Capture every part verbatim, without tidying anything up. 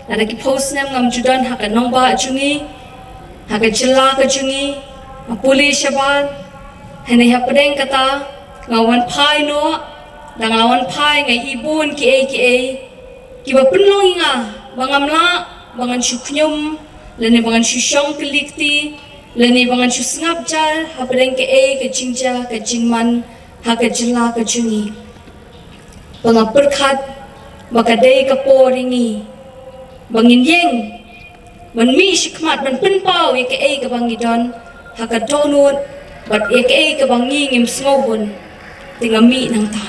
Lada ki phew snem ngam ju don ha ka nongbah jong ngi, ha ka jylla ka jong ngi, nga pule shabar, hynrei hapdeng kata, nga wan phai noh, da nga wan phai nga ïohi bun kiei kiei, kiba pynlong ïa nga, ba ngam lah, ba ngan shu khñium, lane ba ngan shu shong kylli kti, lane ba ngan shu sngap jar, hapdeng kaei ka jingjia, ka jingman, ha ka jylla ka jong ngi. Ba nga pyrkhat, ba ka dei ka por ïa ngi, ba ngin ïeng, ban mih shakhmat, ban pynpaw ïa kaei kaba ngi don, ha ka dohnud, bad ïa kaei kaba ngi ngim sngewhun, te nga mih nangta.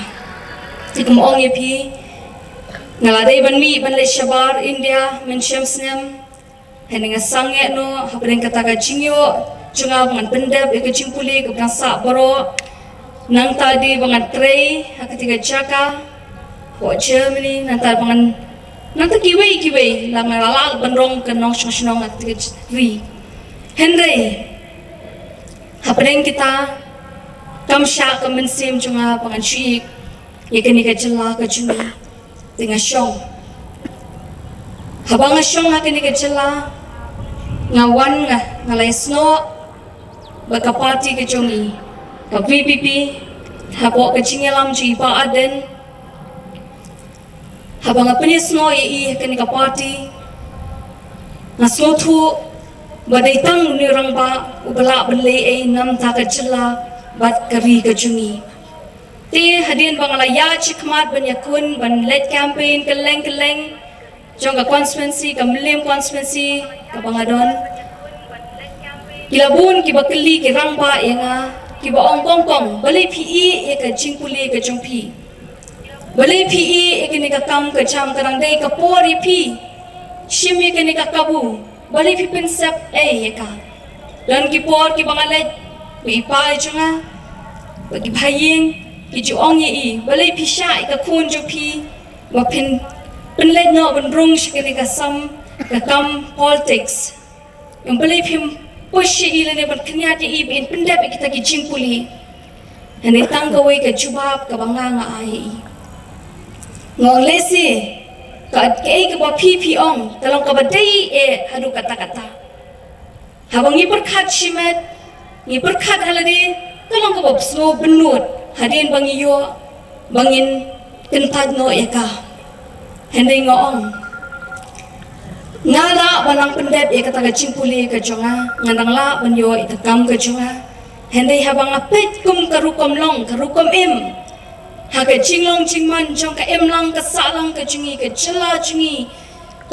Te kum ong ïa phi, nga la dei ban mih, ban leit shabar India, mynshem snem, hynrei nga sangeh noh, hapdeng kata ka jingïoh jong nga ba ngan pyndep ïa ka jingpule kaba dang sah baroh, nangta dei ba ngan trei, ha kata ka jaka, hapoh Germany, nangta ba ngan, nangta kiwei kiwei, la nga la lah ban rong ka nongshong shnong ha kata ka ri. Hynrei, hapdeng kita, kam shah ka mynsiem jong nga ba ngan shu ïeh, ïa kane ka jylla ka jong ngi. Te nga shong. Haba nga shong ha kane ka jylla, nga wan nga, nga la ïasnoh bad ka party ka jong i, ka V P P, hapoh ka jingïalam jong i Bah Ardent. Haba nga pynïasnoh ïa i ha kane ka party, nga sngewthuh ba dei tang une u rangbah uba lah ban leh ei namar ka jylla bad ka ri ka jong i. Te hadien ba nga la ïaid shakhmat ban ïakhun ban leit campaign kylleng kylleng jong ka constituency, ka Mylliem constituency kaba nga don, ki la bun kiba kylli ki rangbah ïa nga, kiba ong, "Kong, kong, balei phi ïeh ïa ka jingpule ka jong phi? Balei phi ïeh ïa kane ka kam ka jam, ka dang dei ka por ïa phi? Shim ïa kane ka kabu, balei phi pynsep ei ïa ka?" Don ki por kiba nga leit, ba i pa jong nga, ba ki bha ïing, ki ju ong ïa i, "Balei phi shah ïa ka khun jong phi, ba phin pynleit noh ban rung sha kane ka sam, ka kam politics? Ym balei phim push ïa i lane ban khyndiat ïa i ban pyndep ïa kita ki jingpule?" Hynrei tang kawei ka jubab kaba nga nga ai ïa i. Nga ong, "Lehse, ka, kaei kaba phi phi ong, ka long kaba dei eh haduh katta katta. Haba ngi pyrkhat shimet, ngi pyrkhat ha lade, ka long kaba sngew bynnud, hadien ba ngi ïoh, ba ngin kyntait noh ïa ka." Hynrei nga ong, nga lah ban nang pyndep ïa kata ka jingpule ka jong nga, nga nang lah ban ïoh ïa ka kam ka jong nga. Hynrei haba nga peit kum ka rukom long, ka rukom im, ha ka jinglong jingman jong ka imlang ka sahlang ka jong ngi, ka jylla jong ngi,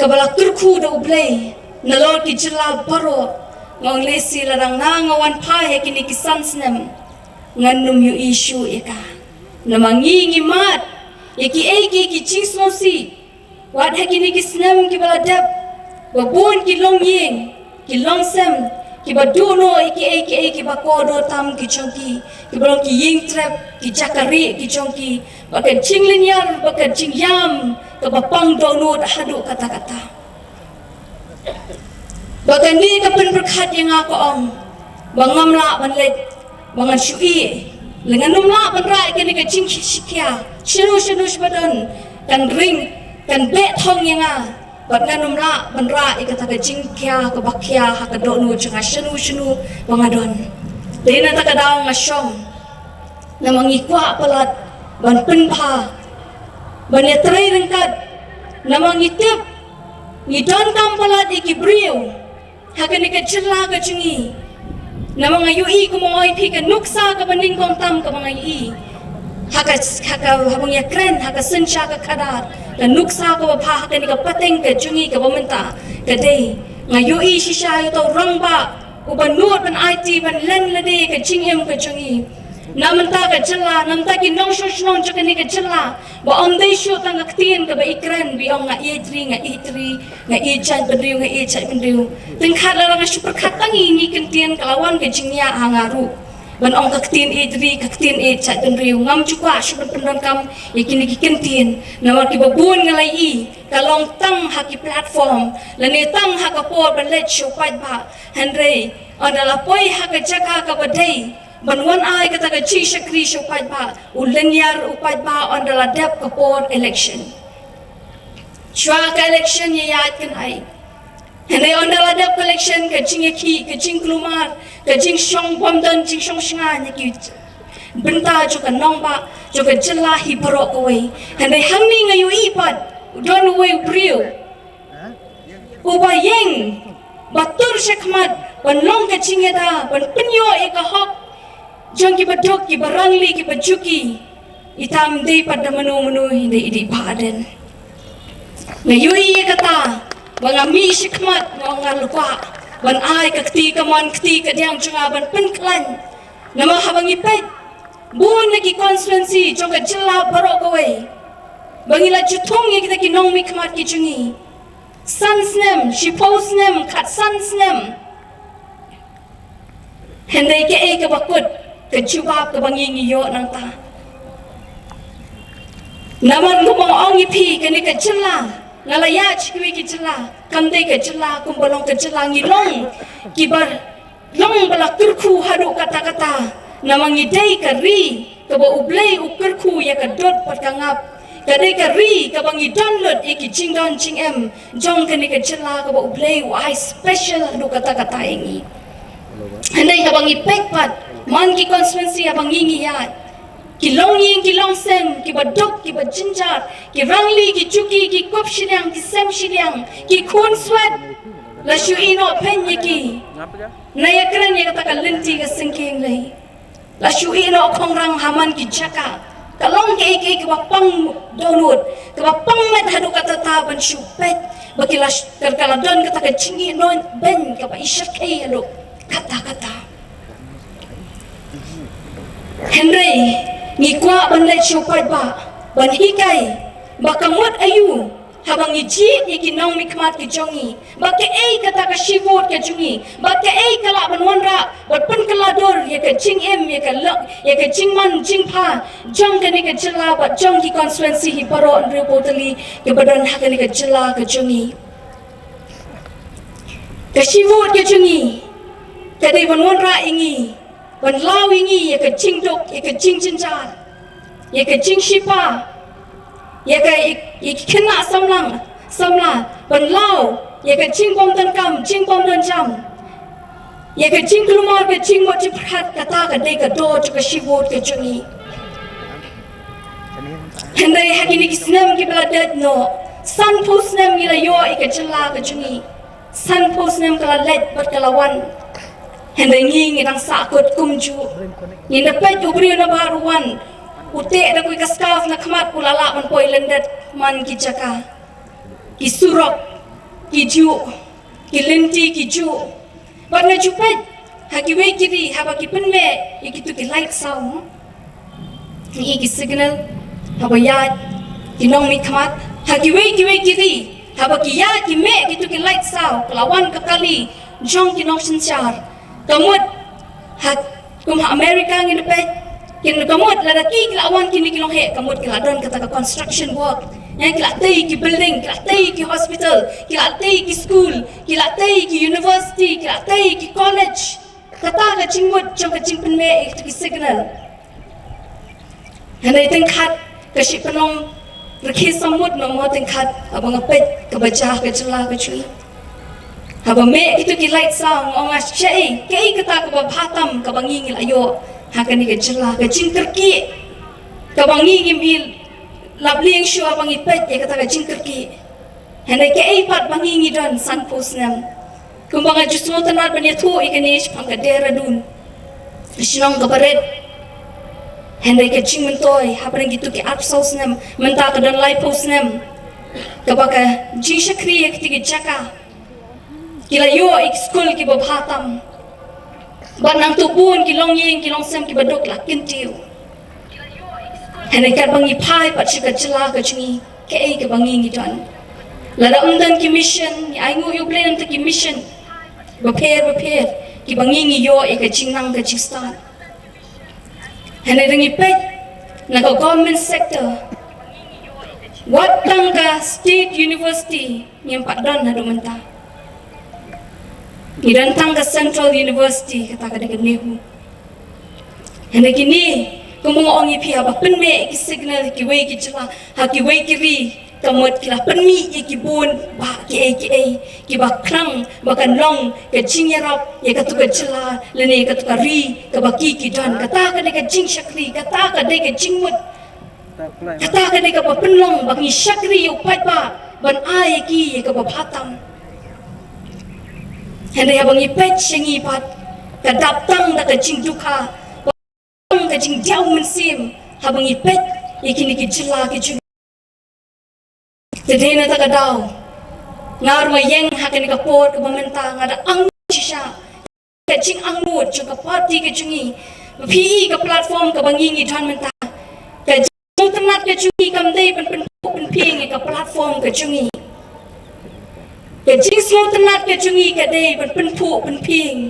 kaba la kyrkhu da U Blei nalor ki jylla baroh, nga ong, "Lehse lada nga nga wan phai ha kine ki san snem, ngan ym ïohi shuh ïa ka." Namar ngi ngi mad ïa kiei kiei ki jingsngewsih. Wat ha kine ki snem kiba la dep, ba bun ki longïing, ki longsem, kiba duh noh ïa kiei kiei kiba kordor tam ki jong ki, kiba long ki ïing trep, ki jaka rieh ki jong ki, bad ka jinglynñiar, bad ka jingïam kaba pang dohnud haduh katta katta. Bad kane ka pynpyrkhat ïa nga, ka ong, ba ngam lah ban leit, ba ngan shu ïeh, lane ngan ym lah ban rah ïa kane ka jingkhia. Shano shano shaba don, kan ring, kan beh thong ïa nga, bad ngan ym lah ban rah ïa kata ka jingkhia kaba khia ha ka dohnud jong nga shano shano ba nga don. Te na kata ka daw nga shong. Namar ngi kwah palat ban pynbha, ban ïatrei ryngkat. Namar ngi tip, ngi donkam palat ïa ki briew ha kane ka jylla ka jong ngi. Namar nga ïohi, kumba nga ong ïa phi, ka nuksa kaba nyngkong tam kaba nga ïohi ha ka, ha ka, haba nga ïakren ha ka synshar ka khadar, ka nuksa kaba bha ha kane ka pateng ka jong ngi kaba mynta ka dei, nga ïohi shisha ïa uta u rangbah uba nud ban aiti, ban len lade ka jingim ka jong ngi. Na mynta ka jylla, na mynta ki nongshong shnong jong kane ka jylla, ba ym dei shuh tang ka ktien kaba i kren, ba i ong, "Nga ïeit ri, nga ïeit ri, nga ïeit jaitbynriew, nga ïeit jaitbynriew." Tyngkhat lada nga shu pyrkhat tang ïa kine ki kyntien, ka la wan ka jingïa ha nga ruh ban ong ka ktien ïeit ri, ka ktien ïeit jaitbynriew. Ngam ju kwah shuh ban pyndonkam ïa kine ki kyntien, namar kiba bun nga la ïohi ka long tang ha ki platform, lane tang ha ka por ba leit sha u paidbah. Hynrei ynda la poi ha ka jaka kaba dei ban wan ai kata ka jingshakri sha u paidbah, u lynñiar u paidbah ynda la dep ka por election. Shuwa ka election ïa ïaid kan ai. Hynrei ynda la dep ka election ka jingïakhih, ka jingkulmar, ka jingshong bym don jingshong shngaiñ ïa ki bynta jong ka nongbah jong ka jylla hi baroh kawei. Hynrei hangne nga ïohi pat u don uwei u briew uba ïeng ba tur shakhmat ban long ka jingïada ban pynïoh ïa ka hok jong kiba duk, kiba rangli, kiba juki. Ita ym dei pat da mano mano, hynrei i dei Bah Ardent. Nga ïohi ïa kata ba nga mih shakhmat, nga ong nga la kwah ban ai ka kti kamon kti kadiang jong nga ban pynkhlaiñ. Namar haba ngi peit bun na ki constituency jong ka jylla baroh kawei ba ngi la ju thung ïa kita ki nongmihkhmat ki jong ngi san snem, shiphew snem, khatsan snem. Hynrei kaei kaba kut, ka jubab kaba ngi ngi ïoh nangta. Namar kumba nga ong ïa phi, kane ka jylla, nga la ïaid sha kiwei ki jylla, kam dei ka jylla kumba long ka jylla, ngi long kiba long ba la kyrkhu haduh katta katta. Namar ngi dei ka ri kaba U Blei u kyrkhu ïa ka dud bad ka ngap. Ka dei ka ri kaba ngi don lut ïa ki jingdon jingem jong kane ka jylla kaba U Blei u ai special haduh katta katta ïa ngi. Hynrei haba ngi peit pat man ki constituency haba ngi ngi ïaid, ki longïing ki longsem, kiba duk kiba jynjar, ki rangli ki juki, ki kup shiliang, ki sem shiliang, ki khun swet, la shu ïehnoh pynïaid ïa ki. Na ïakren ïa kata ka lynti ka syngkien lei. La shu ïehnoh khongrang ha man ki jaka. Ka long kaei kaei kaba pang dohnud, kaba pang met haduh katta katta ban shu peit ba ki la sh-, ka, ka la don kata ka jingïehnoh beiñ kaba i shyrkhei haduh katta katta. Hynrei ngi kwah ban leit sha u paidbah ban hikai ba ka mut aïu haba ngi jied ïa ki nongmihkhmat ki jong ngi, ba kaei kata ka shi vote ka jong ngi, ba kaei ka lah ban wanrah bad pynkylla dur ïa ka jingim, ïa ka lok, ïa ka jingman jingpha jong kane ka jylla bad jong ki constituency hi baroh hynriewphew tylli kiba don ha kane ka jylla ka jong ngi. Ka shi vote ka jong ngi ka dei ban wanrah ïa ngi, ban law ïa ngi ïa ka jingduk, ïa ka jingjynjar, ïa ka jingshiphew, ïa ka, ïa, ïa ki khynnah samla, samla, ban law ïa ka jingbym donkam, jingbym donjam, ïa ka jingkulmar, ka jingmut jingpyrkhat. Kata ka dei ka doh jong ka shi vote ka jong ngi. Hynrei ha kine ki snem kiba la dep noh, sanphew snem ngi la ïoh ïa ka jylla ka jong ngi. Sanphew snem ka la leit bad ka la wan. Hynrei ngi ngi dang sahkut kumjuh. Ngi da peit u briew na bar u wan, u teh da kawei ka scarf na khmat, u la lah ban poi lyndet man ki jaka. Ki surok ki juh, ki lynti ki juh. Bad nga ju peit ha kiwei ki ri haba ki pynmih ïa kito ki light saw, ïa ki signal, haba ïaid ki nongmihkhmat ha kiwei kiwei ki ri, haba ki ïaid ki mih kito ki light saw, ka la wan ka kali jong ki nongsynshar. Ka mut ha, kum ha America ngin peit, kin, ka mut lada ki, ki la wan kine ki longheh, ka mut ki la don kata ka construction work. Ïa, ki la tei ki building, ki la tei ki hospital, ki la tei ki school, ki la tei ki university, ki la tei ki college. Kata ka jingmut jong ka jingpynmih ïa kito ki signal. Hynrei tyngkhat ka shi pynlong rkhie samut, mo, mo, tyngkhat haba nga peit kaba jia ka jylla ka jong ngi. Haba mih kito ki light saw, nga ong nga, shaei, kaei kata kaba bha tam kaba ngi ngi la ïoh ha kane ka jylla, ka jingkyrkieh kaba ngi ngim i lap lieng shuh haba ngi peit ïa kata ka jingkyrkieh. Hynrei kaei pat ba ngi ngi don sanphew snem. Kumba nga ju sngewtynnat ban ïathuh ïa kane shaphang ka Dehradun, ka shnong kaba rit. Hynrei ka jingmyntoi hapdeng kito ki arphew saw snem, mynta ka don laiphew snem kaba ka jingshakri ïa kito ki jaka. Ki la ïoh ïa ki skul kiba bha tam. Bad nangta bun ki longïing ki longsem kiba duk la kyntiew. Hynrei katba ngi phai pat sha ka jylla ka jong ngi, kaei kaba ngi ngi don? Lada ym don ki mission, ngi ainguh ïa U Blei nangta ki mission bapher bapher kiba ngi ngi ïoh ïa ka jingnang ka jingstad. Hynrei lada ngi peit na ka government sector, wat tang ka state university ngim pat don haduh mynta. Ngi don tang ka Central University, kata ka dei ka NEHU. Hynrei kine, kumba nga ong ïa phi, haba pynmih ki signal ha kiwei ki jylla, ha kiwei ki ri, Ka mut ki la pynmih ïa ki bun bah kiei kiei kiba khnang ba kan long ka jingïarap ïa katu ka jylla lane katu ka ri kaba ki ki don. Kata ka dei ka jingshakri, kata ka dei ka jingmut, kata ka dei kaba pynlong ba ngi shakri ïa u paidbah ban ai ïa ki ïa kaba bha tam. Hynrei haba ngi peit sha ngi pat, ka dap tang da ka jingdukha, ka jingdiaw mynsiem haba ngi peit ïa kine ki jylla ki jong. Te dei na kata ka daw nga ruh nga ïeng ha kane ka por kaba mynta, nga da angnud shisha ka jingangnud jong ka party ka jong ngi. Ba phi i ka platform kaba ngi ngi don mynta, ka jingsngewtynnat ka jong ngi kam dei ban pynphuh pynphieng ïa ka platform ka jong ngi. Ka jingsngewtynnat ka jong ngi ka dei ban pynphuh pynphieng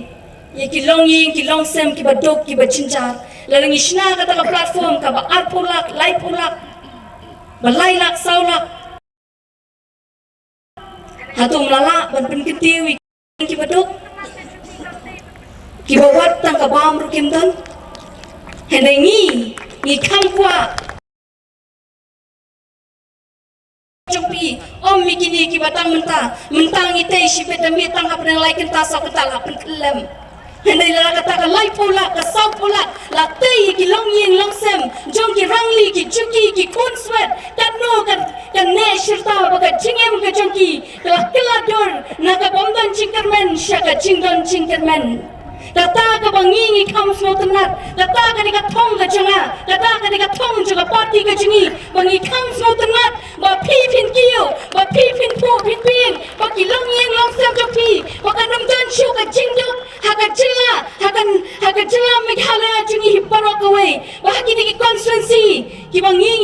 ïa ki longïing ki longsem kiba duk kiba jynjar. Lada ngi shna kata ka platform kaba arphew lak, laiphew lak, ba lai lak, saw lak, hato ym la lah ban pynkyntiew ïa ki kiba duk, kiba wad tang ka bam ruh kim don? Hynrei ngi, ngi kham kwah jong phi, ym ïa kine kiba tang mynta, mynta ngi tei shibit da miet tang hapdeng lai kynta saw kynta la pynkhlem. Hynrei la kata ka laiphew lak, ka sawphew lak la tei ïa ki longïing longsem jong ki rangli, ki juki, ki khun swet, katno kan, kan neh shirta ba ka jingim ka jong ki ka la kylla dur na ka bym don jingkyrmen sha ka jingdon jingkyrmen. Kata kaba ngi ngi kham sngewtynnat, kata ka dei ka thong ka jong nga, kata ka dei ka thong jong ka party ka jong ngi, ba ngi kham sngewtynnat ba phi phin kiew, ba phi phin phuh phin phieng, ba ki longïing longsem jong phi ba kan ym don shuh ka jingduk ha ka jylla, ha ka, ha ka jylla Meghalaya jong ngi hi baroh kawei, ba ha kine ki constituency kiba ngi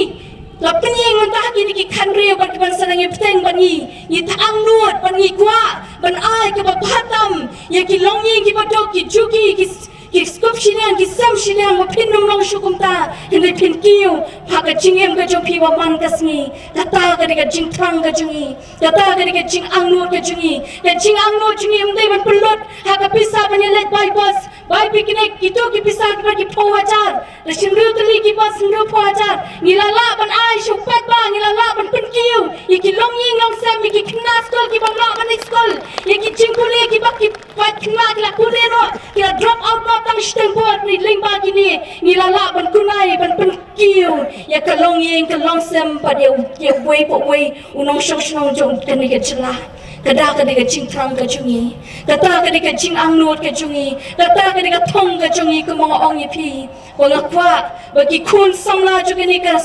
la pynïeng mynta ha kine ki khatriew bad kiban sa nang ïa bteng, ba ngi, ngi tang angnud, ba ngi kwah ban ai kaba bha tam ïa ki longïing kiba duk, ki juki, ki, ki sngewsih shiliang, ki sem shiliang, ba phin ym long shuh kumta, hynrei phin kiew ha ka jingim ka jong phi ba man ka sngi. Kata ka dei ka jingthrang ka jong ngi, kata ka dei ka jingangnud ka jong ngi. Ka jingangnud jong ngi ym dei ban pynlut ha ka pisa ban ïaleit bai bus, bai picnic, kito ki pisa kiba ki phew hajar, la shynriew tylli ki bus, shynriewphew hajar. Ngi la lah ban ai sha u paidbah, ngi la lah ban pynkiew ïa ki longïing longsem, ïa ki khynnah skul kiba ym lah ban leit skul, ïa ki jingpule kiba ki paid khynnah ki la pule noh, ki la drop out noh tang shiteng por, hynrei lyngba kine ngi la lah ban kunai ban pynkiew ïa ka longïing ka longsem bad ïa u, ïa uwei pa uwei u nongshong shnong jong kane ka jylla. Kata ka dei ka jingthrang ka jong ngi, kata ka dei ka jingangnud ka jong ngi, kata ka dei ka thong ka jong ngi, kumba nga ong ïa phi. Ba nga kwah ba ki khun samla jong kane ka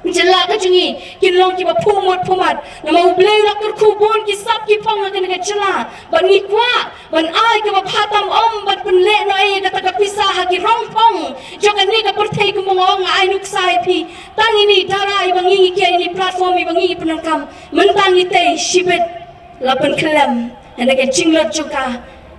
jylla ka jong ngi kin long kiba phuh mut phuh mat. Namar U Blei u la kyrkhu bun ki sap ki phong ha kane ka jylla, bad ngi kwah ban ai kaba bha tam, ym ban pynleh noh ïa kata ka pisa ha ki rong phong jong kane ka pyrthei. Kumba nga ong, nga ai nuksa ïa phi, tang ine i dara iba ngi ngi kiew, ine i platform iba ngi ngi pyndonkam, mynta ngi tei shibit la pynkhlem. Hynrei ka jinglut jong ka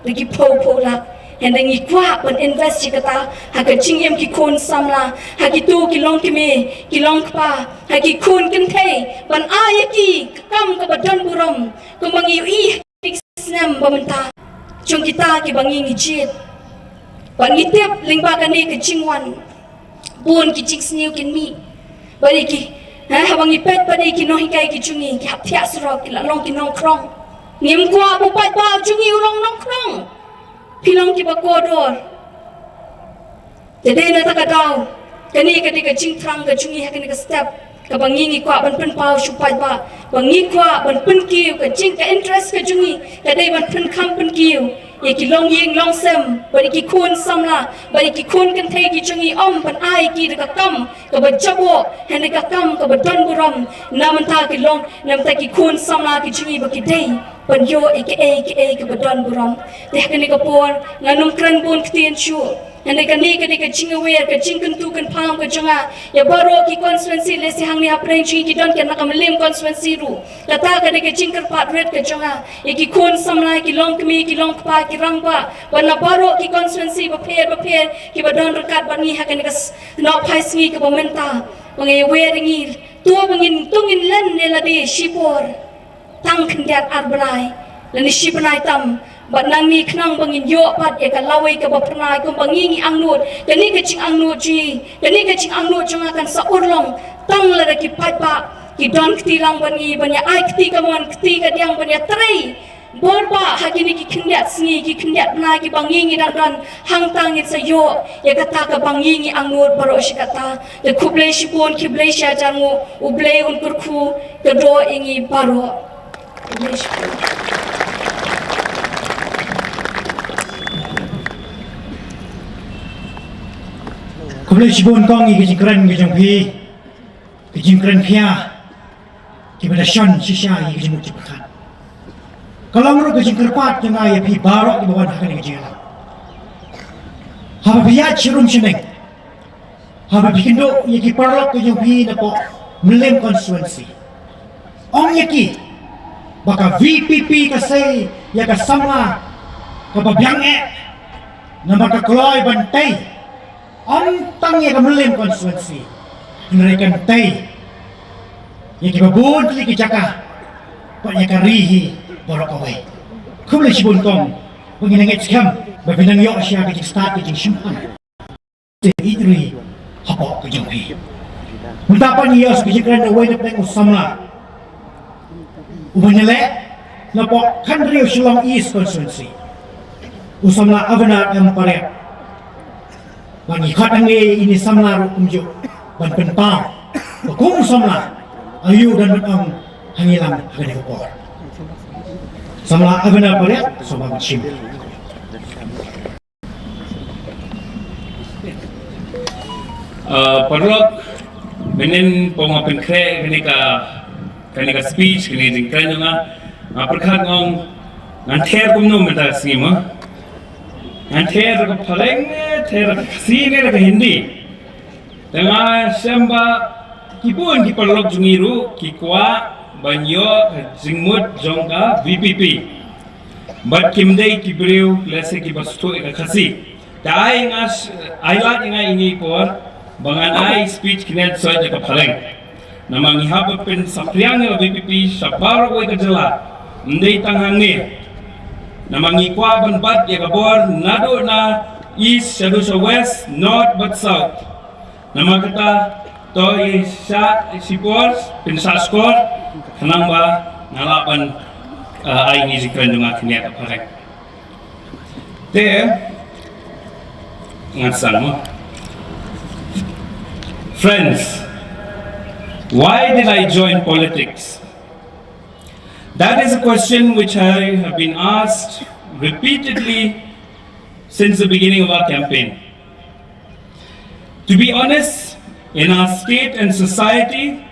da ki phew phew lak. Hynrei ngi kwah ban invest ïa kata ha ka jingim ki khun samla, ha kito ki longkmie ki longkpa, ha ki khun kynthei, ban ai ïa ki ka kam kaba don burom. Kumba ngi ïohi ha ki snem ba mynta jong kita kiba ngi ngi jied, ba ngi tip lyngba kane ka jingwan bun ki jingsniew kin mih. Bad ïa ki, ha, haba ngi peit bad ïa ki nonghikai ki jong ngi, ki hap thiah surok, ki la long ki nongkhrong. Ngim kwah ba u paidbah jong ngi u long nongkhrong. Phi long kiba kordor. Te dei na kata ka daw, kane ka dei ka jingthrang ka jong ngi ha kane ka step, kaba ngi ngi kwah ban pynpaw sha u paidbah, ba ngi kwah ban pynkiew, ka jing, ka interest ka jong ngi ka dei ban pynkham pynkiew ïa ki longïing longsem bad ïa ki khun samla bad ïa ki khun kynthei ki jong ngi, ym ban ai ki da ka kam kaba jaboh, hynrei ka kam kaba don burom. Na mynta ki long, na mynta ki khun samla ki jong ngi ba ki dei ban ïoh ïa kiei kiei kaba don burom. Te ha kane ka por ngam kren bun ktien shuh. Hynrei kane ka dei ka jingaware, ka jingkyntu kynpham ka jong nga ïa baroh ki constituency. Lehse hangne hapdeng jong ngi ki don ki na ka Mylliem constituency ruh. Kata ka dei ka jingkyrpad rit ka jong nga ïa ki khun samla, ki longkmie, ki longkpa, ki rangbah, bad na baroh ki constituency bapher bapher kiba don ryngkat bad ngi ha kane ka s-, nohphai sngi kaba mynta. Ba nga ïaware ïa ngi, to ba ngin, to ngin len ne lade shipor tang khyndiat ar bnai lane shi bnai tam, bad nangne khnang ba ngin ïoh pat ïa ka lawei kaba phyrnai kumba ngi ngi angnud. Kane ka jingangnud jong ngi, kane ka jingangnud jong nga kan sa urlong tang lada ki paidbah Ki don kti lang ban ngi ban ïa ai kti kamon kti kadiang ban ïa trei bor ba ha kine ki khyndiat sngi ki khyndiat bnai kiba ngi ngi dang don hangta ngin sa ïoh ïa kata kaba ngi ngi angnud baroh shi katta. Te khublei shibun, khublei shihajar nguh, U Blei un kyrkhu ka doh ïa ngi baroh. Khublei shibun. Khublei shibun kong ïa ka jingkren ka jong phi. Ka jingkren khia kiba da shon shisha ïa ka jingmut jingpyrkhat. Ka long ruh ka jingkyrpad jong nga ïa phi baroh kiba wan ha kane ka jingïalang. Haba phi ïaid sharum shaneng, haba phi kynduh ïa ki paralok ka jong phi napoh Mylliem constituency, ong ïa ki ba ka V P P ka sei ïa ka samla kaba biang eh, namar ka kloi ban tei. Ym tang ïa ka Mylliem constituency, hynrei kan tei ïa kiba bun tylli ki jaka bad ïa ka ri hi baroh kawei. Khublei shibun kong ba ngin ngeit skhem ba phin nang ïoh sha ka jingstad ka jingshemphang te ïeit ri hapoh ka jong phi. Mynta pat ngi ïoh sha ka jingkren na uwei na pdeng u samla uba ngi leh napoh Khandriu Shillong East constituency, u samla Avener M Pariat. Ba ngi khot hangne ïa ine i samla ruh kumjuh ban pynpaw ba kum u samla aïu don ban ong ha ngi lang ha kane ka por. Samla Avener Pariat, samla ban shim. Uh, paralok, mynhynnin ba nga pynkhreh kane ka, kane ka speech, kane ka jingkren jong nga, nga pyrkhat nga ong ngan ther kumno mynta ka sngi mo. Ngan ther da ka Phareng ne, ther da ka Khasi ne, da ka Hindi. Te nga shem ba ki bun ki paralok jong ngi ruh ki kwah ban ïoh ka jingmut jong ka V P P. Bad kim dei ki briew lehse kiba sngewthuh ïa ka Khasi. Te ai nga s-, ai lad ïa nga ine i por ba ngan ai speech kynnoh sha ka Phareng. Namar ngi hap ban pynsaphriang ïa ka V P P sha baroh kawei ka jylla. Ym dei tang hangne. Namar ngi kwah ban bat ïa ka bor naduh na East shaduh sha West, North bad South. Namar kata to ïa shah shipor, pynshah shkor, khnang ba nga lah ban, uh, ai ine i jingkren jong nga kynnoh ka Phareng. Te ngan san mo. Friends, why did I join politics? That is a question which I have been asked repeatedly since the beginning of our campaign. To be honest, in our state and society,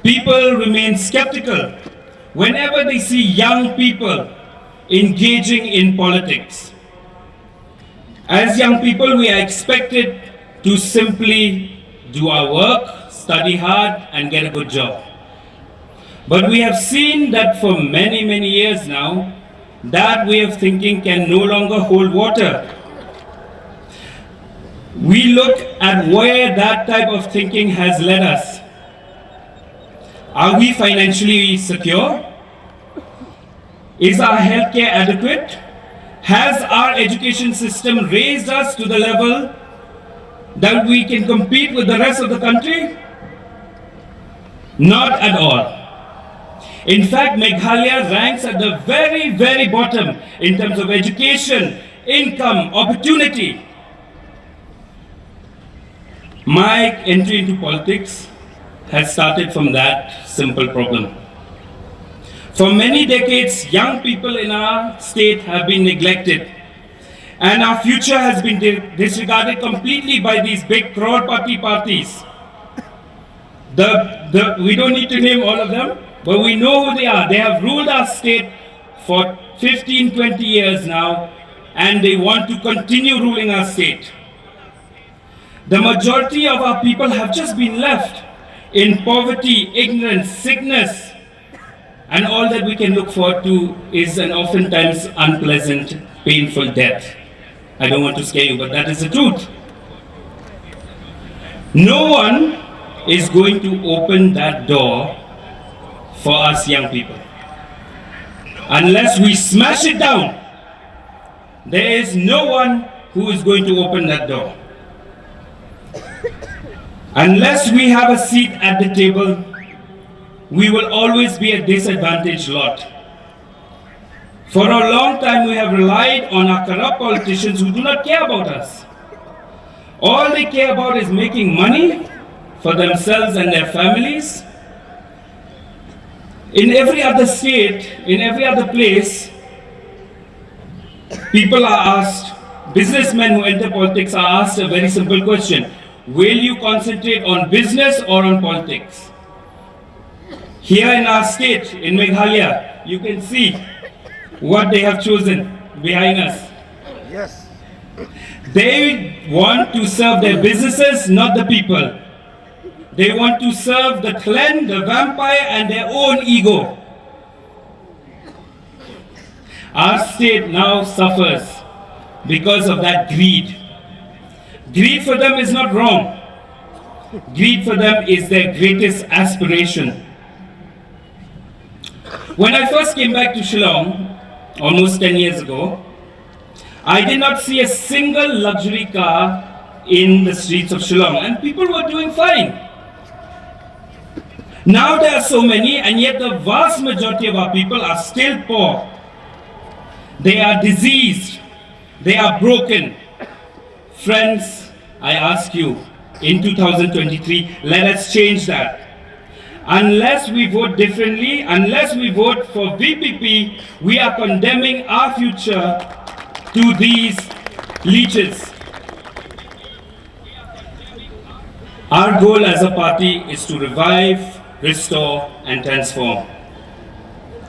people remain skeptical whenever they see young people engaging in politics. As young people, we are expected to simply do our work, study hard, and get a good job. But we have seen that for many, many years now, that way of thinking can no longer hold water. We look at where that type of thinking has led us. Are we financially secure? Is our healthcare adequate? Has our education system raised us to the level that we can compete with the rest of the country? Not at all. In fact, Meghalaya ranks at the very, very bottom in terms of education, income, opportunity. My entry into politics has started from that simple problem. For many decades, young people in our state have been neglected, and our future has been di-, disregarded completely by these big crorepati parties. The, the, we don't need to name all of them, but we know who they are. They have ruled our state for fifteen, twenty years now, and they want to continue ruling our state. The majority of our people have just been left in poverty, ignorance, sickness, and all that we can look forward to is an oftentimes unpleasant, painful death. I don't want to scare you, but that is the truth. No one is going to open that door for us young people unless we smash it down. There is no one who is going to open that door. Unless we have a seat at the table, We will always be a disadvantaged lot. For a long time, we have relied on our corrupt politicians who do not care about us. All they care about is making money for themselves and their families. In every other state, in every other place, people are asked, businessmen who enter politics are asked a very simple question: will you concentrate on business or on politics? Here in our state, in Meghalaya, you can see what they have chosen behind us. Yes. They want to serve their businesses, not the people. They want to serve the clan, the vampire, and their own ego. Our state now suffers because of that greed. Greed for them is not wrong. Greed for them is their greatest aspiration. When I first came back to Shillong almost ten years ago, I did not see a single luxury car in the streets of Shillong, and people were doing fine. Now there are so many, and yet the vast majority of our people are still poor. They are diseased. They are broken. Friends, I ask you, in two thousand twenty-three, let us change that. Unless we vote differently, unless we vote for V P P, we are condemning our future to these leeches. Our goal as a party is to revive, restore, and transform.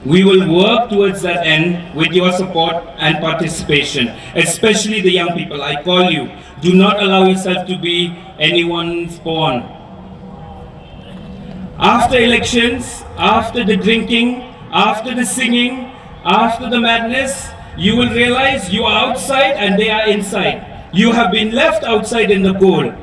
We will work towards that end with your support and participation, especially the young people. I call you, do not allow yourself to be anyone's pawn. After elections, after the drinking, after the singing, after the madness, you will realize you are outside and they are inside. You have been left outside in the cold.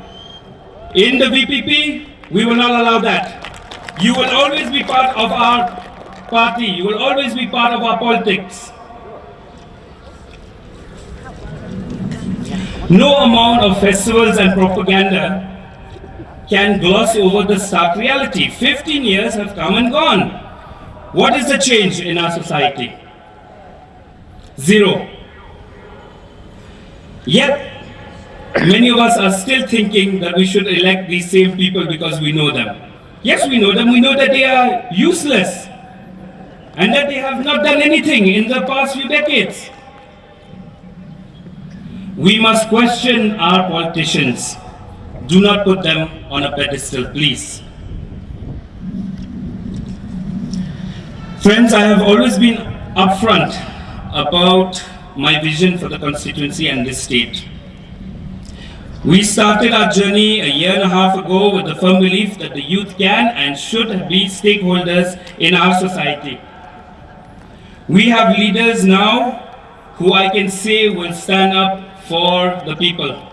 In the V P P, we will not allow that. You will always be part of our party. You will always be part of our politics. No amount of festivals and propaganda can gloss over the stark reality. Fifteen years have come and gone. What is the change in our society? Zero. Yet, many of us are still thinking that we should elect these same people because we know them. Yes, we know them. We know that they are useless and that they have not done anything in the past few decades. We must question our politicians. Do not put them on a pedestal, please. Friends, I have always been upfront about my vision for the constituency and this state. We started our journey a year and a half ago with the firm belief that the youth can and should be stakeholders in our society. We have leaders now who I can say will stand up for the people.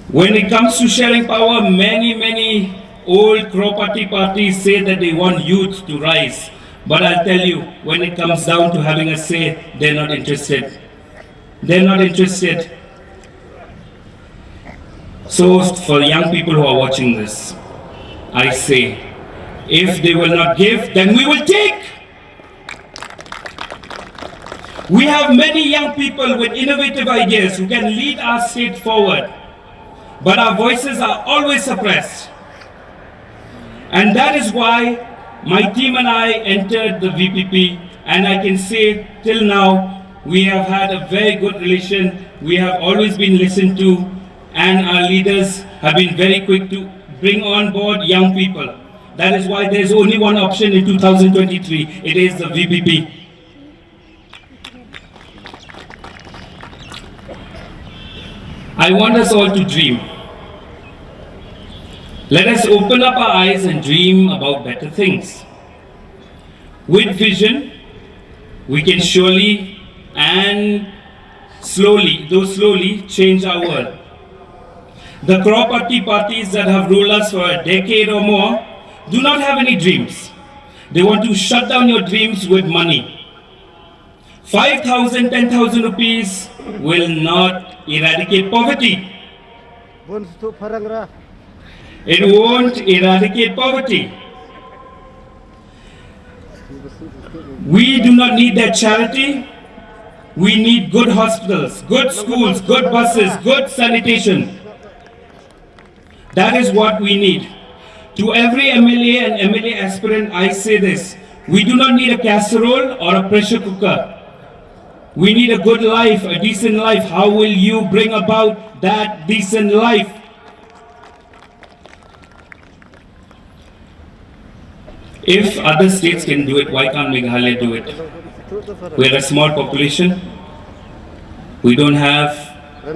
When it comes to sharing power, many, many old Kropati parties say that they want youth to rise. But I'll tell you, when it comes down to having a say, they're not interested. They're not interested. So, for young people who are watching this, I say, if they will not give, then we will take. We have many young people with innovative ideas who can lead our state forward, but our voices are always suppressed. And that is why my team and I entered the V P P, and I can say till now we have had a very good relation. We have always been listened to, and our leaders have been very quick to bring on board young people. That is why there is only one option in two thousand twenty-three. It is the V P P. I want us all to dream. Let us open up our eyes and dream about better things. With vision, we can surely and slowly, though slowly, change our world. The Kropati parties that have ruled us for a decade or more do not have any dreams. They want to shut down your dreams with money. Five thousand, ten thousand rupees will not eradicate poverty. Bun stu parang ra. It won't eradicate poverty. We do not need that charity. We need good hospitals, good schools, good buses, good sanitation. That is what we need. To every M L A and M L A aspirant, I say this. We do not need a casserole or a pressure cooker. We need a good life, a decent life. How will you bring about that decent life? If other states can do it, why can't Meghalaya do it? We're a small population. We don't have,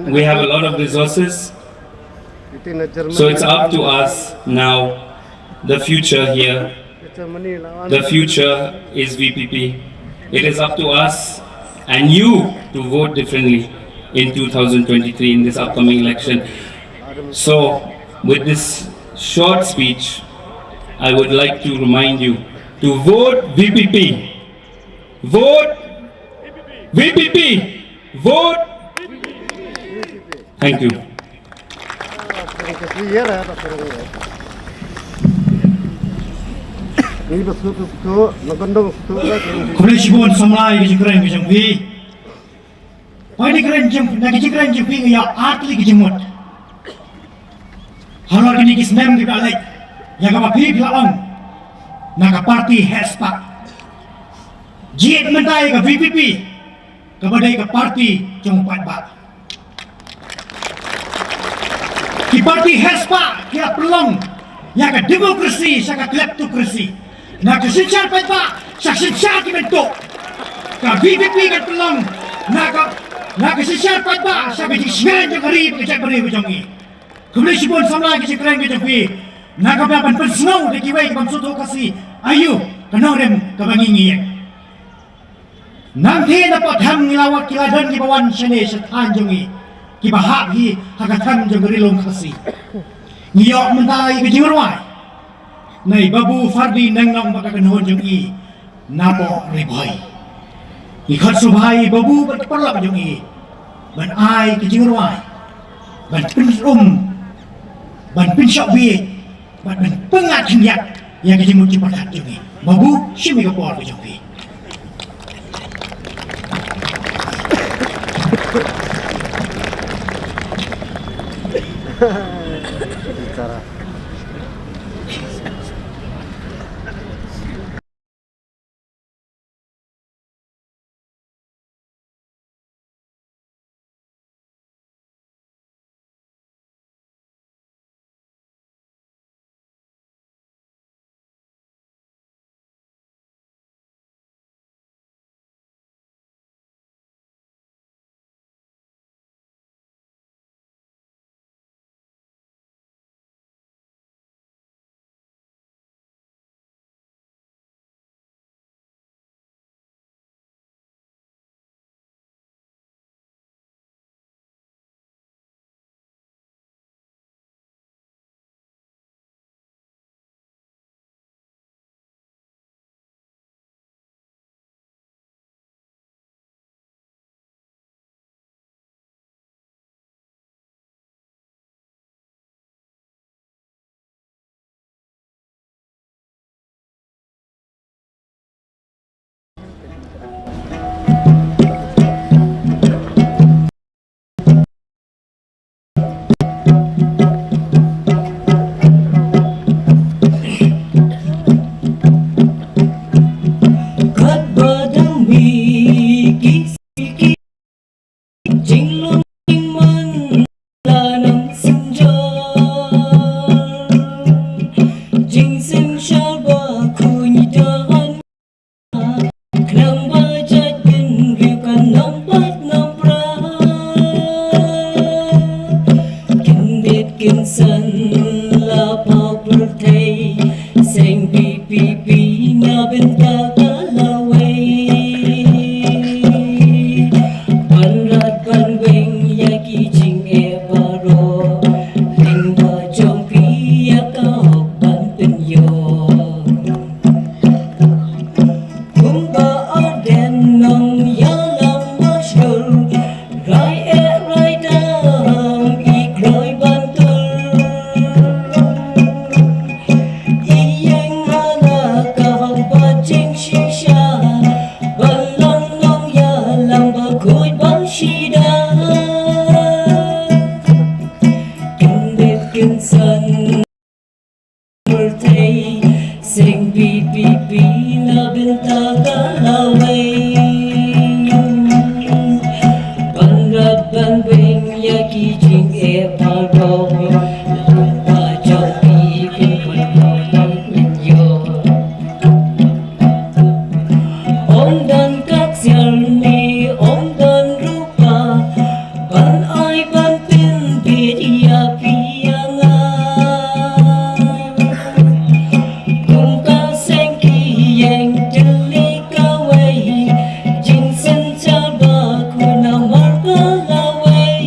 we have a lot of resources. So it's up to us now. The future here, the future is V P P. It is up to us and you to vote differently in two thousand twenty-three in this upcoming election. So, with this short speech, I would like to remind you to vote V P P. Vote V P P. Vote. Thank you. Khublei shibun samla ïa ka jingkren ka jong phi. Ba kane ka jingkren jong, na ka jingkren jong phi nga ïoh ar tylli ki jingmut. Halor kine ki snem kiba la leit, ïa kaba phi phi la ong na ka party heh spah. Jied mynta ïa ka V P P kaba dei ka party jong u paidbah. Ki party heh spah ki la pynlong ïa ka democracy sha ka kleptocracy. Na ka synshar paidbah sha ka synshar ki bynta. Ka V P P kan pynlong na ka, na ka synshar paidbah sha ka jingshngaiñ jong ka ri bad ka jaitbynriew ka jong ngi. Khublei shibun samla ïa ka jingkren ka jong phi. Na kaba ban pynsngew da kiwei ki bym sngewthuh Khasi aïu ka nongrim kaba ngi ngi ïeng. Nangta na pdeng ngi la wad ki lad don kiba wan shane sha thaiñ jong ngi, kiba hap hi ha ka thaiñ jong ka Ri Lum Khasi. Ngi ïoh mynta ïa ka jingrwai na i Babu Fardy Neng Nong bad ka kynhun jong i na Pohri Bhoi. Ngi khot sngewbha ïa i Babu bad ka paralok jong i ban ai ka jingrwai, ban pynrum, ban pynshah bieit, bad ban pyngngad khyndiat ïa ka jingmut jingpyrkhat jong ngi. Babu, shim ïa ka por ka jong phi. Katba dang mih ki sngi ki jinglong jingman la nang synjor, jingsynshar ba khuid da an. Khnang ba jaitbynriew kan ym pat ngam pra. Khyndiat khynsan la phaw pyrthei, seng VPP na bynta ka lawei. Ban rat ban weng ïa ki jingeh baroh, lyngba jong phi ïa ka hok ban pynïoh. Kumba ar Ka lawei ban rat ban beng ïa ki jingeh baroh, ba jong phi kin pynlong ban ïoh. Ong don ka ksiar ne ong don rupa, ban ai ban pynbit ïa phi ïa nga. Kum ka seng ki ïeng tylli kawei, jingsynshar ba khuid namar ka lawei.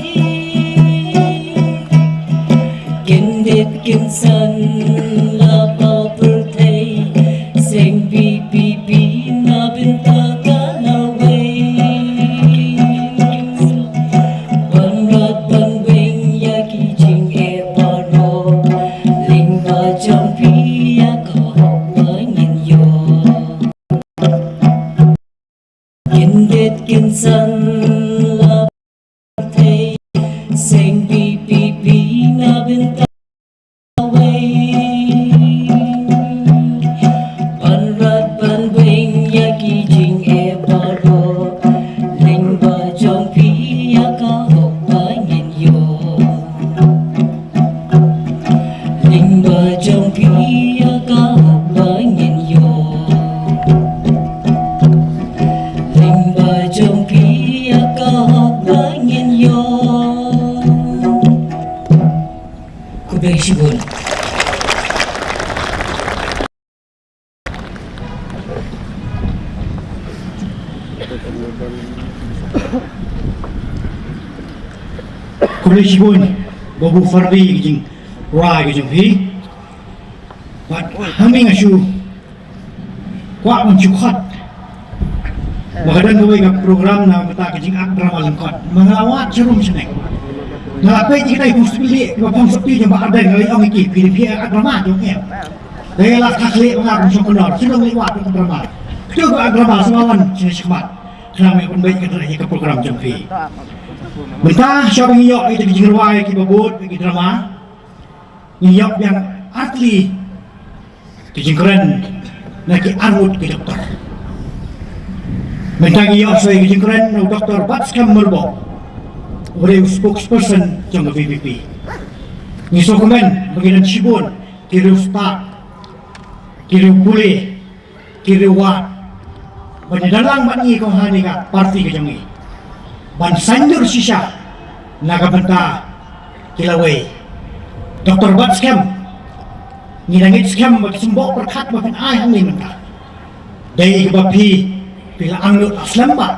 Kyndit kynsan la pyrthei, seng VPP na bynta ka lawei. Ban rat ban beng ïa ki jingeh baroh, lyngba jong phi ïa ka hok ba ngin ïoh. Kyndit kynsan la pyrthei, seng VPP na bynta wei. Ban rat ban beng ïa ki jingeh baroh, lyngba jong phi ïa ka hok ba ngin ïoh. Lyngba jong phi ïa ka hok ba ngin ïoh. Lyngba jong phi ïa ka hok ba ngin ïoh. Khublei shibun. Khublei shibun Babu Farbi ka jingrwai ka jong phi. Bad hangne nga shu kwah ban shu khot ba ka don kawei ka program na bynta ka jingak drama lyngkot. Ma nga la wad sharum shaneng. Nga la peit ïa kita ki phongsop phi, kiba phongsop phi jong Bah Ardent, nga la ong ïa ki, phi, phi ak drama jong em. Dei la ka khlieh ba nga kum shong kynnoh, shu dang leit wad ka drama. Kito ba ak drama sngewbha wan sha shakmat. Khnang me pynbeit ka drama ïa ka program jong phi. Mynta shwa ba ngi ïoh ïa ki jingrwai kiba bud ïa ki drama, ngi ïoh biang artylli ki jingkren na ki arngut ki doktor. Mynta ngi ïoh shuwa ïa ki jingkren na u Doktor Batskhem Myrboh, uba dei u spokesperson jong ka VPP. Ngi sngewkmen ba ngi don shibun ki riewstad, ki riewpule, ki riewwad ban ïadon lang bad ngi kum ha kane ka party ka jong ngi ban saiñdur shisha na ka bynta ki lawei. Doktor Batskhem, ngi dang ngeit skhem ba ki symboh pyrkhat ba phin ai hangne mynta dei kaba phi, phi la angnud la slem bha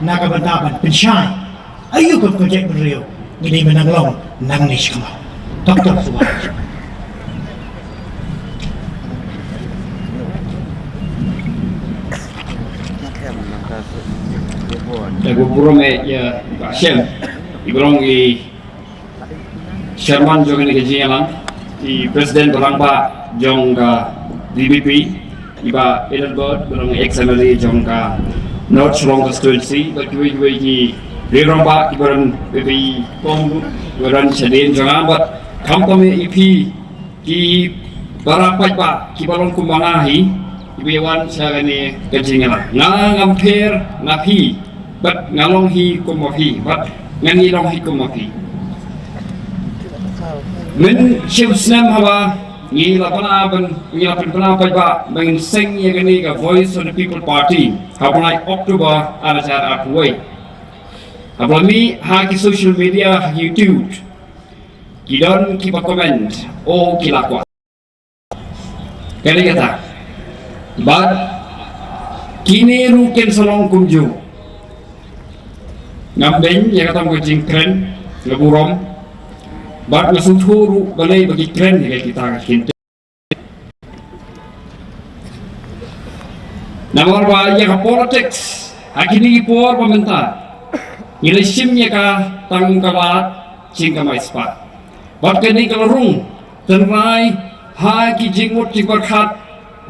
na ka bynta ban pynshai aïu ka kynjat bynriew ngi dei ban nang long nangne shakhmat. Doktor Suwai. Te burom eh ïa Bah Shem, i ba long i chairman jong kane ka jingïalang, i president ba rangbah jong ka VPP, i Bah Adelbert, ba long ex MLA jong ka North Shillong constituency, bad kiwei kiwei ki riew rangbah kiba don VPP, kum kiba don shadien jong nga, bad khamtam ïa phi ki para paidbah kiba long kum ma nga hi, kiba ïa wan sha kane ka jingïalang. Nga ngam pher na phi, bad nga long hi kum ma phi, bad ngan ïa long hi kum ma phi. Mynshem snem haba ngi la pynbna ban, ngi la pynbna paidbah ba ngin seng ïa kane ka Voice of the People Party ha u bnai October ar hajar arphew wei. Haba la mih ha ki social media, ha ki YouTube, ki don kiba comment, o ki la kwah. Kane kata. Bad kine ruh kin sa long kumjuh. Ngam beiñ ïa kata ka jingkren, nga burom. Bad nga sngewthuh ruh balei ba ki kren ïa kita ka ktien. Namar ba ïa ka politics ha kine ki por ba mynta ngi la shim ïa ka tang ka lad jingkamai spah. Bad kane ka la rung tynrai ha ki jingmut jingpyrkhat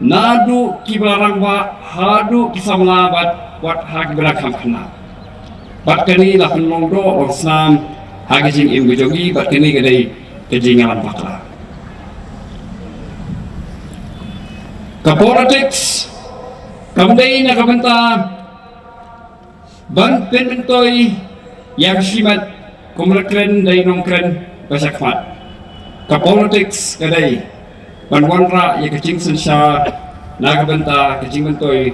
naduh kiba la rangbah haduh ki samla bad wat ha kiba la kham khynnah. Bad kane la pynlong doh long snam ha ka jingim ka jong ngi, bad kane ka dei ka jingïalam bakla. Ka politics Kam dei na ka bynta ban pynmyntoi ïa ka shimet kum la kren da i nongkren ba shakhmat. Ka politics ka dei ban wanrah ïa ka jingsynshar na ka bynta ka jingmyntoi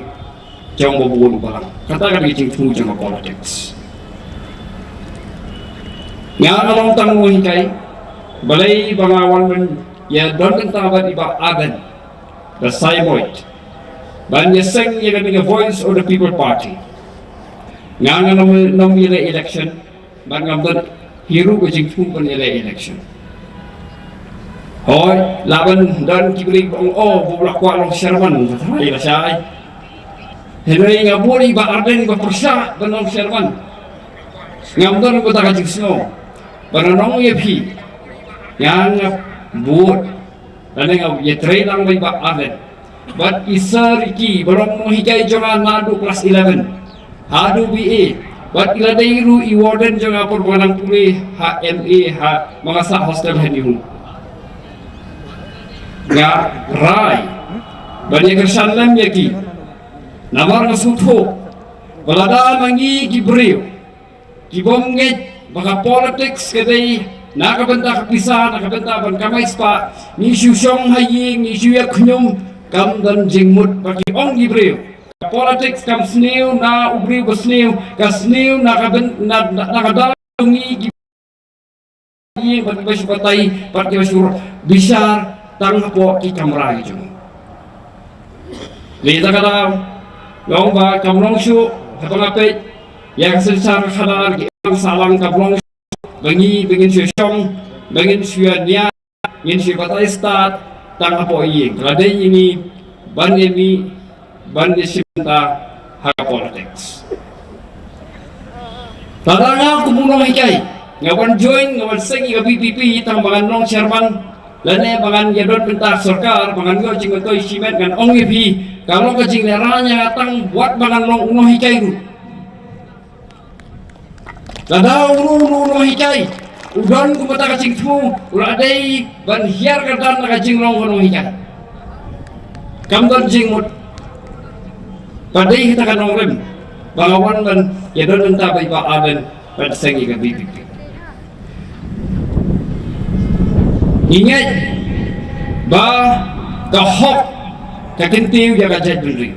jong ba bun balang. Kata ka dei ka jingthmu jong ka politics. Nga nga long tang u nonghikai, balei ba nga wan ban ïa don bynta bad i Bah Ardent da Saitmoit ban ïa seng ïa ka dei ka Voice of the People Party. Nga nga nong nong ïa election, ban ngam don hi ruh ka jingthmu ban ïa election. Hoi, la ban don ki briew ba ong, oh, ba la kwah long chairman, ka tharai la shai. Hynrei nga buri Bah Ardent ba pyrshah ban long chairman. Ngam don ba ta ka jingsngew ban nong ïa phi. Nga nga bud. Lane nga ïa trei lang bai Bah Ardent bad i Sir Ricky ba long nonghikai jong nga naduh klas eleven haduh B A, bad i la dei ruh i warden jong nga por ba nga nang pule ha M A ha, ba nga sah hostel ha New. Nga rai ban ïa kyrshan lem ïa ki. Namar nga sngewthuh ba lada ma ngi ki briew ki bym ngeit ba ka politics ka dei na ka bynta ka pisa, na ka bynta ban kamai spah, ngi shu shong ha ïing, ngi shu ïa khñium, kam don jingmut. Ba ki ong ki briew, ka politics kam sniew na u briew ba sniew, ka sniew na ka byn na, na, na ka daw ngi ki ïing, bad kiba shu batai, bad kiba shu bishar tang hapoh ki kamra ki jong. Lei ta ka daw, long ba kam long shuh, haba nga peit ïa ka synshar khadar, ki ong sahlang kam long shuh ba ngi, ba ngin shu shong, ba ngin shu ïa nia, ngin shu batai stad tang hapoh ïing. Ka la dei ïa ngi ban ïa mih, ban ïa shim bynta ha ka politics. Lada nga kum u nonghikai nga wan join, nga wan seng ïa ka V P P tang ba ngan long chairman, lane ba ngan ïa don bynta sorkar, ba ngan ïoh jingmyntoi shimet, ngan ong ïa phi, ka long ka jinglehrain ïa nga tang wat ba ngan long u nonghikai ruh. Lada u, u, u nonghikai u don kumta ka jingthmu, u la dei ban hiar kyrdan na ka jinglong u nonghikai. Kam don jingmut. Ba dei kita ka nongrim ba nga wan ban ïa don bynta bai Bah Ardent ban seng ïa ka V P P. Ngi ngeit ba ka hok ka kyntiew ïa ka jaitbynriew,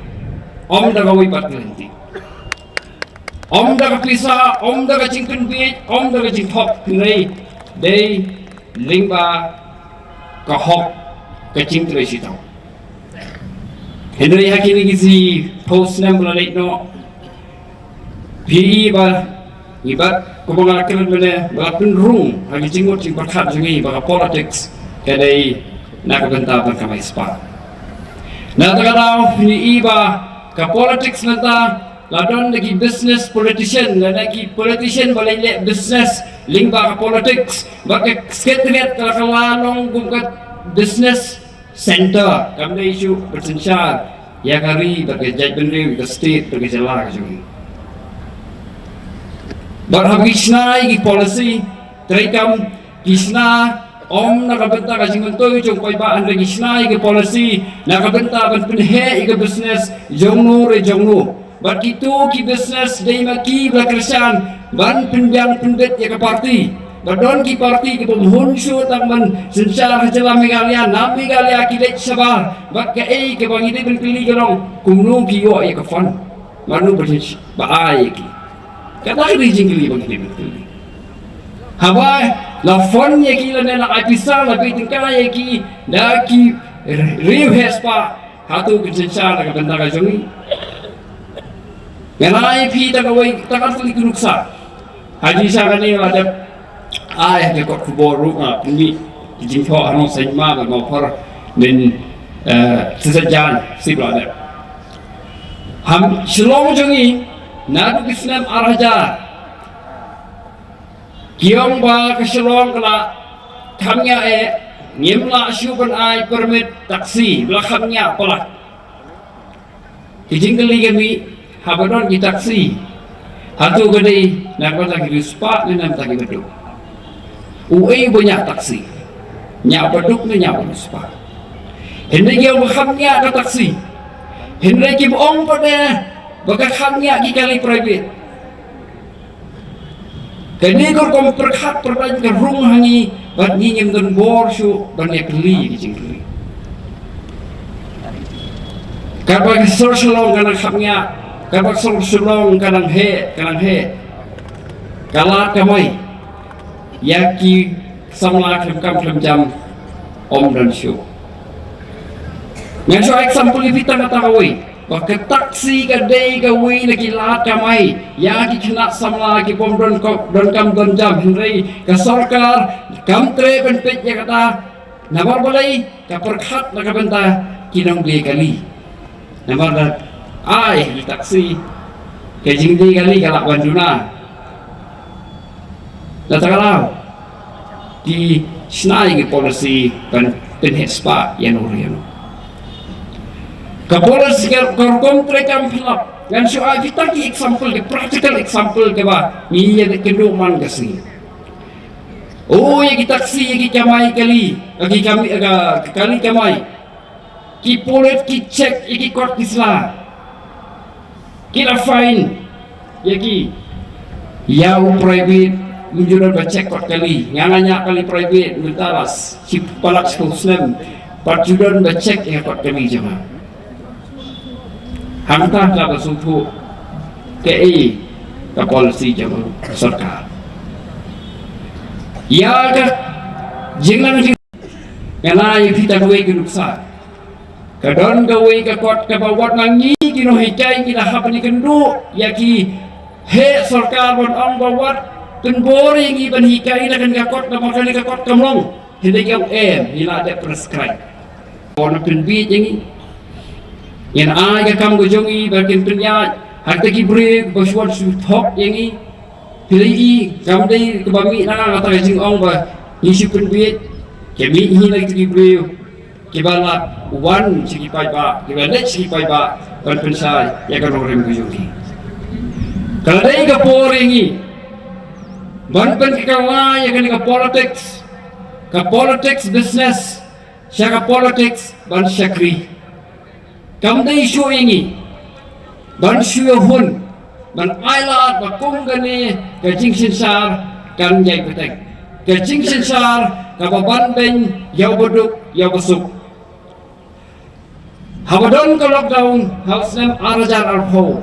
ym da kawei pat ka lynti. Ym da ka pisa, ym da ka jingpynbiej, ym da ka jingthok, hynrei dei lyngba ka hok, ka jingtrei shitom. Hynrei ha kine ki shiphew snem ba la leit noh, phi i ba ngi bat, kumba nga la kren mynne, ba la pynrung ha ki jingmut jingpyrkhat jong ngi ba ka politics ka dei na ka bynta ban kamai spah. Na kata ka daw phi i ba ka politics mynta la don da ki business politician, lane ki politician ba leh business lyngba ka politics. Bad ka Secretariat ka la, ka la long kum ka business center, kam dei shuh ban synshar ïa ka ri bad ka jaitbynriew, ka state bad ka jylla ka jong ngi. Bad haba ki shna ïa ki policy, treikam ki shna ym na ka bynta ka jingmyntoi jong u paidbah, hynrei ki shna ïa ki policy na ka bynta ban pynheh ïa ka business jong no re jong no. Bad kito ki business dei ma ki ba la kyrshan ban pynbiang pynbit ïa ka party. Bad don ki party ki bym hun shuh tang ban synshar ha jylla Meghalaya, na Meghalaya ki leit shabar. Bad kaei kaba ngi dei ban kylli ka long, kumno ki ïoh ïa ka fund? Mano ba ai ïa ki? Kata ka dei jingkylli ba ngi dei ban kylli. Haba la fund ïa ki lane la ai pisa, la pei tyngka ïa ki da ki riew heh spah, hato kin synshar da ka bynta ka jong ngi? Ngan ai phi tang kawei, tang katto katne ki nuksa. Ha jingshisha kane nga la dep ai ha ka kot khubor ruh, nga pynmih ki jingthoh ha Nongsaiñma bad Mawphor, mynta, eh, Shisha Jaiñ shisha ba la dep. Ha Shillong jong ngi, naduh ki snem ar hajar, ki ong ba ka Shillong ka la kham ñiah eh, ngim lah shuh ban ai permit taxi, ba la kham ñiah palat. Ki jingkylli ka mih, haba don ki taxi, hato ka dei na ka bynta ki riewspah ne na ka bynta kiba duk? Uei ba ñiah taxi? Ñiah ba duk ne ñiah ba riewspah? Hynrei ki ong ba kham ñiah ka taxi. Hynrei kim ong pat de ba ka kham ngiah ki kali private. Kane ka rukom pyrkhat pyrdaiñ ka rung ha ngi bad ngi ngim don bor shuh ban ïakylli ki jingkylli. Katba ka sor Shillong ka nang kham ngiah, katba ka sor Shillong ka nang heh, ka nang heh. Ka lad kamai ïa ki samla khlem kam khlem jam ym don shuh. Ngan shu ai example ïa phi tang kata kawei. Ba ka taxi ka dei kawei na ki lad kamai ïa ki khynnah samla ki bym don kam, don kam don jam, hynrei ka sorkar kam treh ban peit ïa kata. Namar balei? Ka pyrkhat na ka bynta ki nongdie kali. Namar da ai ki taxi, ka jingdie kali ka lah ban duna. Na ta ka daw ki shna ïa ki policy ban pynheh spah ïano ïano. Ka policy ka, ka rukom treikam pynlap. Ngan shu ai phi tang ki example, ki practical example kaba ngi ïa kynduh man ka sngi. O, ïa ki taxi, ïa ki kamai kali, ïa ki kami, ïa ka kali kamai. Ki pulit ki check ïa ki kot ki sla. Ki la fine ïa ki. Ïa u private ym ju don ba check kot kali. Nga nga ñiah kali private mynta la shiphew lak shiphew snem. Pat ju don ba check ïa kot kali jong nga. Hangta ka ba sngewthuh kaei ka policy jong ka sorkar. Ïa ka jingnang jing, ngan ai ïa phi tang kawei ka nuksa. Ka don kawei ka kot kaba wat na ngi ki nonghikai ngi la hap ban ïakynduh ïa ki heh sorkar ban ong ba wat pynbor ïa ngi ban hikai na kane ka kot namar kane ka kot kam long. Hynrei ki ong em, ngi la dep prescribe. Bor na pynbieit ïa ngi. Ngin ai ka kam ka jong ngi ba kin pynïaid ha kita ki briew ba shu wan shu thok ïa ngi. Hynrei i kam dei kaba mih na nga kata ka jingong ba ngi shu pynbieit. Ki mih hi na kita ki briew kiba la wan sha ki paidbah, kiba leit sha ki paidbah ban pynshai ïa ka nongrim ka jong ki. Ka la dei ka por ïa ngi ban pynkylla ïa kane ka politics, ka politics business sha ka politics ban shakri. Kam dei shuh ïa ngi ban shu ïahun ban ailad ba kum kane ka jingsynshar kan ïai bteng, ka jingsynshar kaba ban beiñ ïa uba duk ïa uba suk. Haba don ka lockdown ha u snem ar hajar arphew,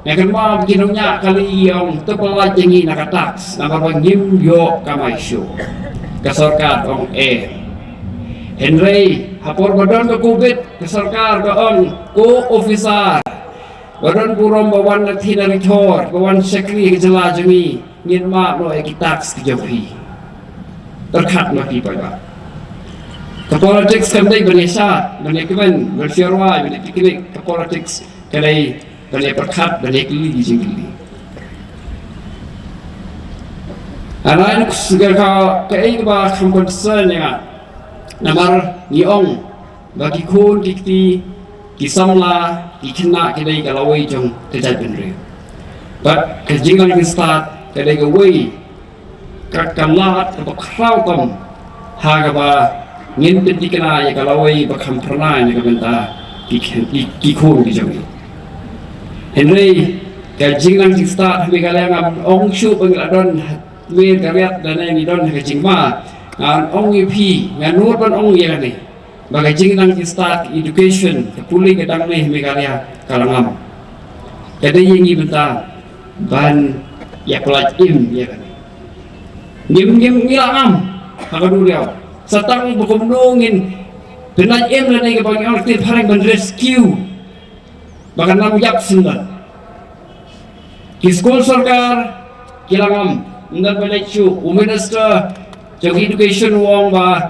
nga kynmaw ba ki nongñiah kali ki ong to pynlait ïa ngi na ka tax namar ba ngim ïoh kamai shuh. Ka sorkar ong em. Hynrei ha por ba don ka covid ka sorkar ka ong ko officer ba don burom ba wan na thina rithor ba wan shakri ha ka jylla jong ngi, ngin map noh ïa ki tax ki jong phi. Pyrkhat ma phi paidbah. Ka politics kam dei ban ïa shad, ban ïa kmen, ban shu rwai, ban ïa picnic. Ka politics ka dei ban ïa pyrkhat, ban ïa kylli ki jingkylli. Nga ai nuk sngewthuh ka, kaei kaba kham concern ïa nga. Namar ngi ong ba ki khun ki kti, ki samla, ki khynnah ki dei ka lawei jong ka jaitbynriew. Bad ka jingnang jingstad ka dei kawei ka, ka lad kaba khraw tam ha kaba ngin pynthikna ïa ka lawei ba kham phyrnai na ka bynta ki, ki, ki khun ki jong ngi. Hynrei ka jingnang jingstad ha Meghalaya ngam ong shuh ba ngi la don ha Mir ka riat da ngi don ha ka jingma. Ngan ong ïa phi, ngan nud ban ong ïa kane. Ba ka jingnang jingstad, education, ka pule ka dang ne ha Meghalaya ka la ngam. Ka dei ïa ngi bynta ban ïa pynlait im ïa kane. Ngim, ngim, ngi la ngam ha ka duriaw. Sa tang ba kumno ngin pynlait im lane kaba ngi ong te phareng ban rescue ba kan ym ïap sngewdon. Ki skul sorkar ki la ngam, ym don ba leit shuh. U minister jong education u ong ba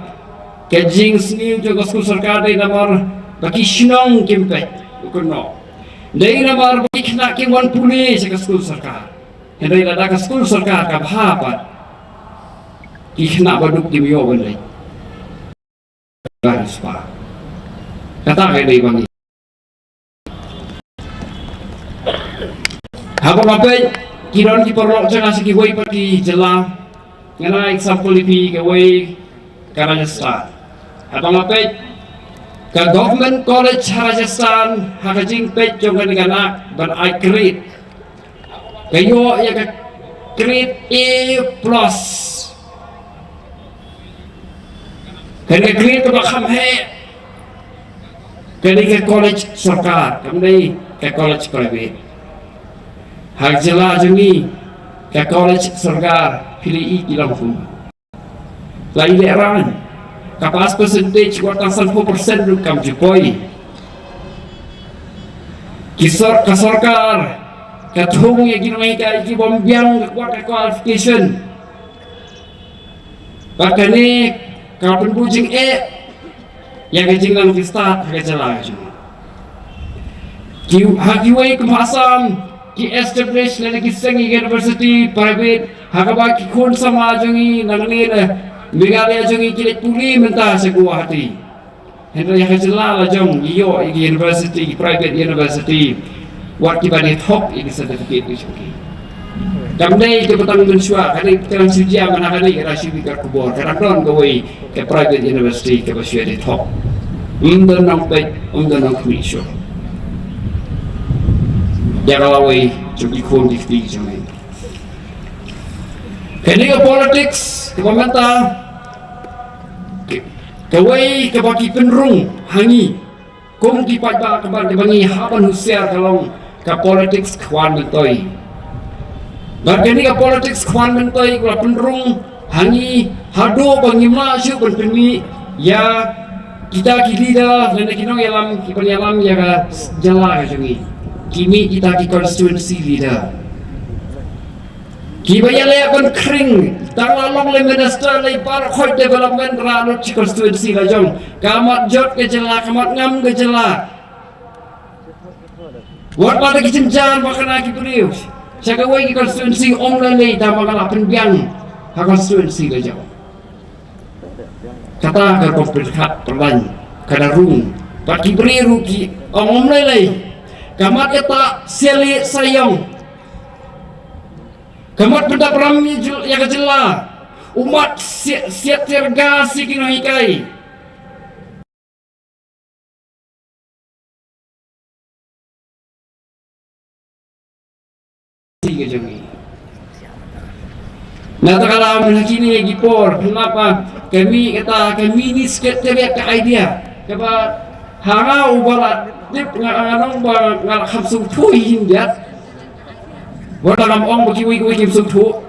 ka jingsniew jong ka skul sorkar dei namar ba ki shnong kim peit. U kynnoh dei namar ba ki khynnah kim wan pule sha ka skul sorkar. Hynrei lada ka skul sorkar ka bha pat, ki khynnah ba duk kim ïoh ban leit. Kata ka dei ba ngi. Haba nga peit ki don ki paralok jong nga sha kiwei pat ki jylla, ngan ai example ïa phi kawei ka Rajasthan. Haba nga peit Ka Government College ha Rajasthan, ha ka jingpeit jong kane ka nak ban ai grade, ka ïoh ïa ka grade A plus. Kane ka grade kaba kham heh. Kane ka college sorkar, kam dei ka college private. Ha ka jylla jong ngi, ka college sorkar, phi la i ki long kumno. La i lehrain. Ka pass percentage wat tang sanphew percent ruh kam ju poi. Ki sor-, ka sorkar ka thung ïa ki nonghikai ki bym biang wat ka qualification. Bad kane ka pynbujing eh ïa ka jingnang ki stad ha ka jylla ka jong ngi. Ki, ha kiwei kum ha Assam ki establish lane ki seng ïa ki university private, ha kaba ki khun samla jong ngi nangne na Meghalaya jong ngi ki leit pule mynta sha Guwahati. Hynrei ha ka jylla la jong ngi ïoh ïa ki university, ki private university, wat kiba dei thok ïa ki certificate ki jong ki. Kam dei kaba tang mynshuwa, ka dei tang shu jia mana ka dei ka dang shu pyrkhat khubor, ka dang don kawei ka private university kaba shu dei thok. Ym don nongpeit, ym don nongkhmih shuh ïa ka lawei jong ki khun ki kti jong ngi. Kane ka politics kaba mynta, kawei kaba ki pynrung ha ngi kum ki paidbah, kaba, kaba ngi hap ban husiar ka long ka politics khwan myntoi. Bad kane ka politics khwan myntoi ka la pynrung ha ngi haduh ba ngim lah shuh ban pynmih ïa kita ki leader lane ki nongïalam, ki ban ïalam ïa ka jylla ka jong ngi. Ki mih kita ki constituency leader. Kiba ïaleh ban khring, tang la long le minister, le baroh khoit development rah lut shi constituency la jong. Ka mat jot ka jylla, ka mat ngam ka jylla. Wat la da ki jynjar ba kane ki briew sha kawei ki constituency, ym lei lei tang ba nga la pynbiang ha constituency la jong. Kata ka rukom pyrkhat pyrlong ka da rung. Bad ki briew ruh ki ong ym lei lei. Ka mat kata siali sayong. Ka mat pyndap ram ïa jyl-, ïa ka jylla. U mat siat, siat tiar ga shi ki nonghikai. Shi ka jong ngi. Na ta ka la mynta kine ki por, pynlap ba ka mih kata ka mini secretariat ka idea. Kaba ha nga uba la tip nga, nga ong ba nga la kham sngewthuh hi hyndiat. Wat la ngam ong ba kiwei kiwei kim sngewthuh.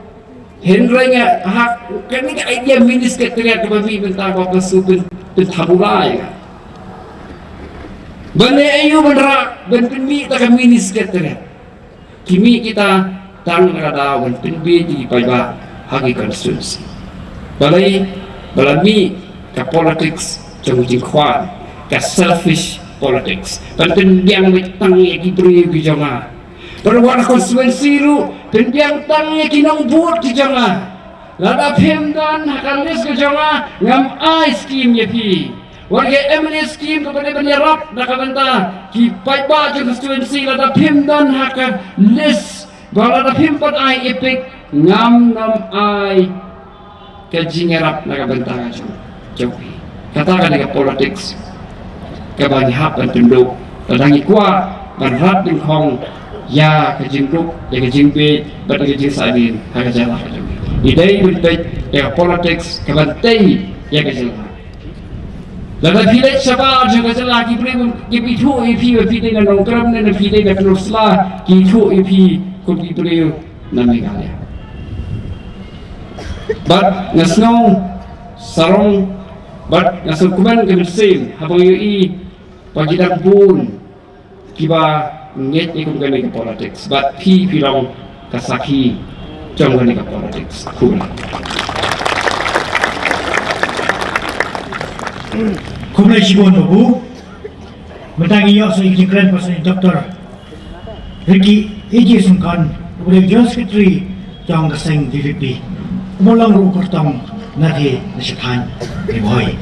Hynrei nga, ha, kane ka idea mini secretariat kaba mih mynta ba ka shu pyn, pynthambula ïa nga. Ban leh aïu ban rah, ban pynmih ta ka mini secretariat. Ki mih kita tang na ka daw ban pynbieit ïa ki paidbah ha ki constituency. Balei, ba la mih ka politics jong ka jingkhwan, ka selfish politics. Ban pynbiang beit tang ïa ki briew ki jong nga. Bad wat ha constituency ruh, pynbiang tang ïa ki nongbud ki jong nga. Lada phim don ha ka list ka jong nga, ngam ai skim ïa phi. Wat ka M L A skim kaba dei ban ïarap na ka bynta ki paidbah jong constituency, lada phim don ha ka list, bad lada phim pat ai EPIC, ngam nym ai ka jingïarap na ka bynta ka jong, jong phi. Kata ka dei ka politics kaba ngi hap ban pynduh. Lada ngi kwah ban rat dyngkhong ïa ka jingduk, ïa ka jingbieit bad ïa ka jingsahdien ha ka jylla ka jong ngi, ngi dei ban peit ïa ka politics kaban tei ïa ka jylla. Lada phi leit shabar jong ka jylla, ki briew kim ithuh ïa phi ba phi dei na Nongkrem ne phi dei na Pynursla, ki ithuh ïa phi kum ki briew na Meghalaya. Bad nga sngew sarong, bad nga sngewkmen ka mynsiem haba nga ïohi ba ki dang bun kiba ngeit ïa kum kane ka politics. Bad phi, phi long ka sakhi jong kane ka politics. Khublei. Khublei shibun Babu. Mynta ngi ïoh sa i jingkren ba sa i Doktor Ricky A J Syngkon, uba dei General Secretary jong ka seng V P P. U ba long ruh u kyrtong na ka, na shataiñ Ri Bhoi.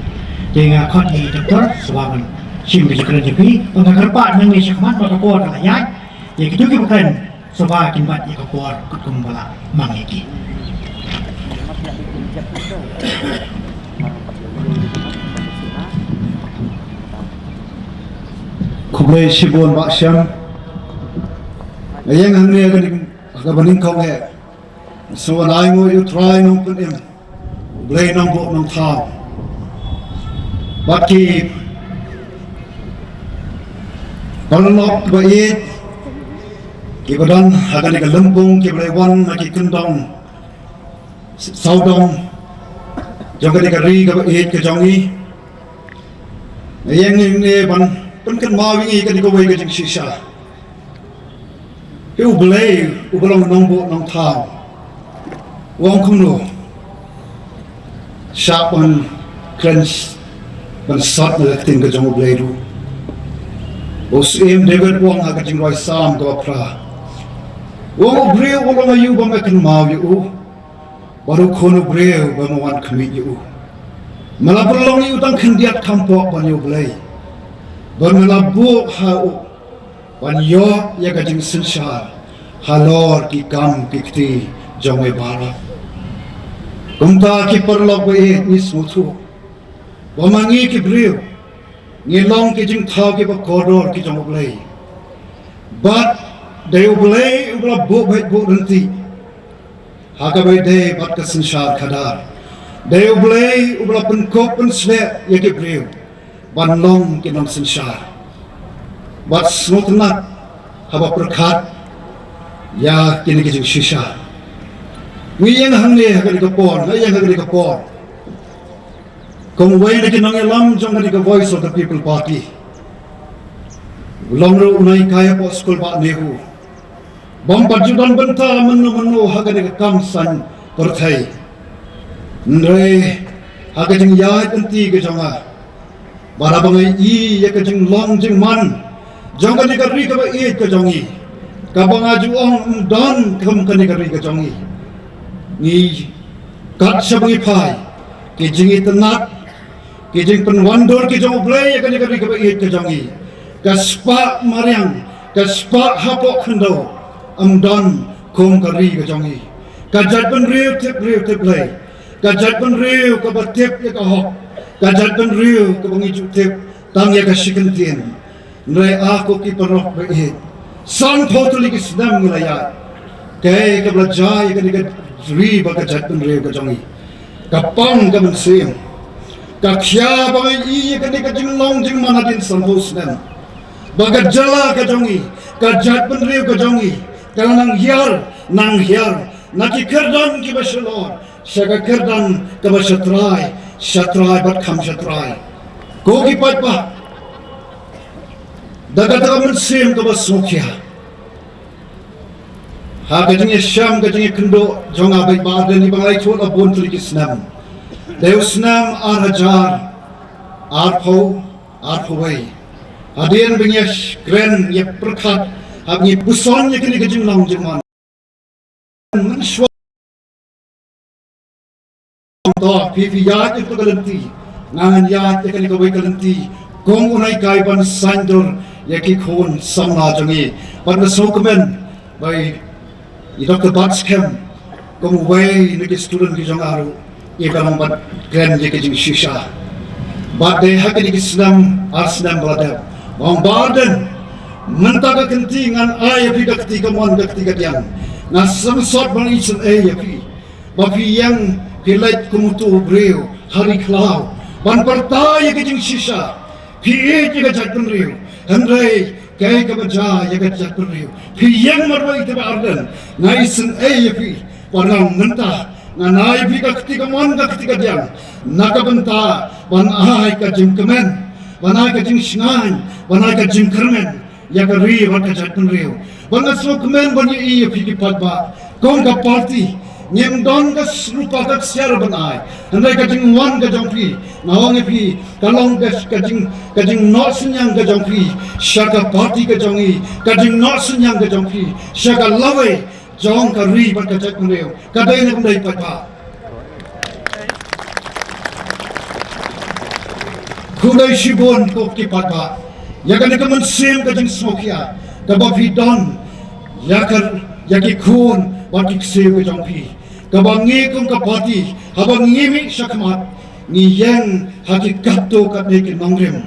Te nga khot ïa i Doktor shuwa ban shim ka jingkren jong phi, ba nga kyrpad nangne shakhmat ba ka por ka la ïaid. Ïa kito kiba kren shuwa kin bat ïa ka por katkum ba la mang ïa ki. Khublei shibun Bah Shem. Nga ïeng hangne ha kane ka ba nyngkong eh. Sngewbha ban ai nguh ïa U Trai Nongpynim, Blei Nongbuh Nongthaw. Bad ki paralok ba ïeit kiba don ha kane ka lympung, kiba la wan na ki kyndong sawdong jong kane ka ri kaba ïeit ka jong ngi. Nga ïeng hangne ban pynkynmaw ïa ngi kane kawei ka jingshisha. He U Blei uba long Nongbuh Nongthaw u ong kumno? Shah ban kren, ban sot na ka ktien ka jong U Blei ruh. U Syiem David u ong ha ka jingrwai Salm kaba phra, u ong, u briew u long aïu ba me kynmaw ïa u, bad u khun u briew ba me wan khmih ïa u? Me la pynlong ïa u tang khyndiat kham pop ban ïa U Blei, bad me la buh ha u ban ïoh ïa ka jingsynshar halor ki kam ki kti jong me baroh. Kumta ki paralok ba ïeit, ngi sngewthuh ba ma ngi ki briew ngi long ki jingthaw kiba kordor ki jong U Blei. Bad dei U Blei uba la buh beit buh ryntih ha kaba ïadei bad ka synshar khadar. Dei U Blei uba la pynkup pynsleh ïa ki briew ban long ki nongsynshar. Bad sngewtynnat haba pyrkhat ïa kine ki jingshisha. Ngi ïeng hangne ha kane ka por, nga ïeng ha kane ka por kum uwei na ki nongïalam jong kane ka Voice of the People Party. U long ruh u nonghikai hapoh skul Bah NEHU. Bym pat ju don bynta mynno mynno ha kane ka kam saiñ pyrthei. Hynrei ha ka jingïaid lynti ka jong nga, bad haba nga ïohi ïa ka jinglong jingman jong kane ka ri kaba ïeit ka jong ngi, kaba nga ju ong ym don kum kane ka ri ka jong ngi, ngi kat shaba ngi phai, ki jingitynnat, ki jingpynwandur ki jong U Blei ïa kane ka ri kaba ïeit ka jong ngi, ka spah mariang, ka spah hapoh khyndew, ym don kum ka ri ka jong ngi. Ka jaitbynriew tip briew tip Blei, ka jaitbynriew kaba tip ïa ka hok, ka jaitbynriew kaba ngi ju tip tang ïa ka shi kyntien. Hynrei ah ko ki paralok ba ïeit, sanphew tylli ki snem ngi la ïaid. Kaei kaba la jia ïa kane ka ri bad ka jaitbynriew ka jong ngi? Ka pang ka mynsiem. Ka khia ba ngi ïohi ïa kane ka jinglong jingman hadien sanphew snem, ba ka jylla ka jong ngi, ka jaitbynriew ka jong ngi, ka nang hiar nang hiar na ki kyrdan kiba shalor sha ka kyrdan kaba shatrai, shatrai bad kham shatrai. Ko ki paidbah, da kata ka mynsiem kaba sngewkhia, ha ka jingïashem, ka jingïakynduh jong nga bad Bah Ardent, i ba nga la ïathuh la bun tylli ki snem, dei u snem ar hajar arphew, arphew wei, hadien ba ngi ïakren, ïapyrkhat, haba ngi puson ïa kane ka jinglong jingman. Mynshuwa to phi, phi ïaid ïa ka lynti, nga ngan ïaid ïa kane kawei ka lynti kum u nonghikai ban saiñdur ïa ki khun samla jong ngi. Bad nga sngewkmen ba i Doctor Batskhem kum uwei na ki student ki jong nga ruh i ba long ban kren ïa ka jingshisha. Bad dei ha kine ki snem ar snem ba la dep, ong Bah Ardent, mynta ka kynti ngan ai ïa phi ka kti kamon ka kti kadiang. Nga sngewsot ban isynei ïa phi ba phi ïeng phi leit kum uto u briew ha ri khlaw ban pyrta ïa ka jingshisha. Phi ïeit ïa ka jaitbynriew, hynrei kaei kaba jia ïa ka jaitbynriew? Phi ïeng marwei te Bah Ardent, nga isynei ïa phi. Bad nga ong mynta ngan ai phi ka kti kamon ka kti kadiang na ka bynta ban ai ka jingkmen, ban ai ka jingshngaiñ, ban ai ka jingkyrmen ïa ka ri bad ka jaitbynriew. Bad nga sngewkmen ban ïohi ïa phi ki paidbah, kum ka party ngim don ka rupa ka ksiar ban ai, hynrei ka jingwan ka jong phi, nga ong ïa phi, ka long ka, ka jing, ka jingnoh synñiang ka jong phi sha ka party ka jong ngi, ka jingnoh synñiang ka jong phi sha ka lawei jong ka ri bad ka jaitbynriew. Ka dei ne kam dei, paidbah? Khublei shibun ko ki paidbah ïa kane ka mynsiem ka jingsngewkhia kaba phi don ïa ka, ïa ki khun bad ki ksiew ka jong phi, kaba ngi kum ka party haba ngi mih shakhmat ngi ïeng ha ki katto katne ki nongrim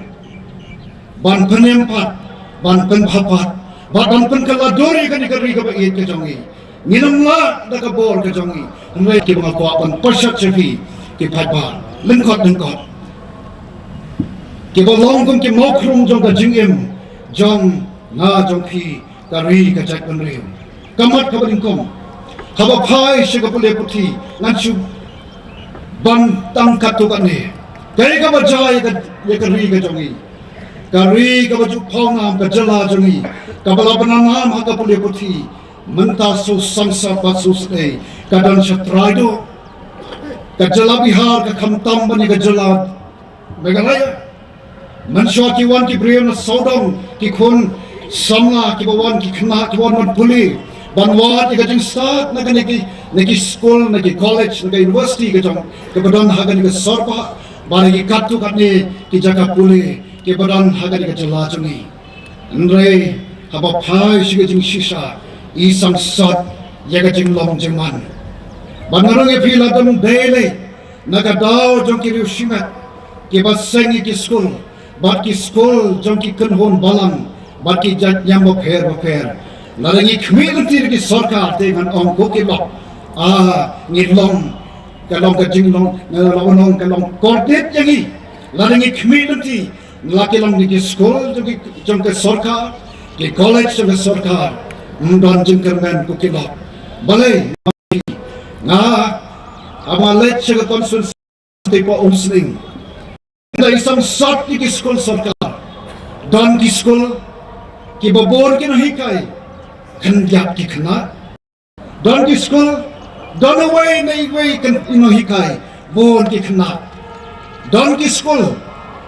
ban pynim pat ban pynbha pat, bad ban pynkylla dur ïa kane ka ri kaba ïeit ka jong ngi. Ngin ym lah da ka bor ka jong ngi. Hynrei kiba nga kwah ban pyrshah sha phi ki paidbah lyngkot lyngkot, kiba long kum ki mawkhrum jong ka jingim jong nga jong phi, ka ri ka jaitbynriew. Ka mat kaba nyngkong, haba phai sha ka pule puthi, ngan shu ban tang katto katne. Kaei kaba jia ïa ka, ïa ka ri ka jong ngi, ka ri kaba ju pawnam, ka jylla jong ngi kaba la pyndonkam ha ka pule puthi. Mynta shu sangsot bad shu sdei, ka don sha trai duh. Ka jylla Bihar ka khamtam ban ïa ka jylla Meghalaya. Mynshuwa ki wan ki briew na sawdong, ki khun samla kiba wan, ki khynnah kiba wan ban pule, ban wad ïa ka jingstad na kane ki, na ki skul, na ki college, na ka university ka jong, kaba don ha kane ka sor bah, bad ïa ki katto katne ki jaka pule kiba don ha kane ka jylla jong ngi. Hynrei haba phai sha ka jingshisha, i sangsot ïa ka jinglong jingman. Bad nga ong ïa phi, la dang dei lei na ka daw jong ki riew shimet kiba seng ïa ki skul, bad ki skul jong ki kynhun balang, bad ki jait niam bapher bapher. Lada ngi khmih lynti da ki sorkar te ngan ong ko ki lok, ah, ngi long, ka long ka jinglong, ngi long, long ka long kordit ïa ngi. Lada ngi khmih lynti, la ki long na ki skul jong ki, jong ka sorkar, ki college jong ka sorkar, ym don jingkyrmen ko ki lok. Balei? Nga, haba nga leit sha ka constituency Umsning, Umsning, nga i sangsot ïa ki skul sorkar. Don ki skul kiba bun ki nonghikai, khyndiat ki khynnah. Don ki skul, don uwei ne uwei ki nonghikai, bun ki khynnah. Don ki skul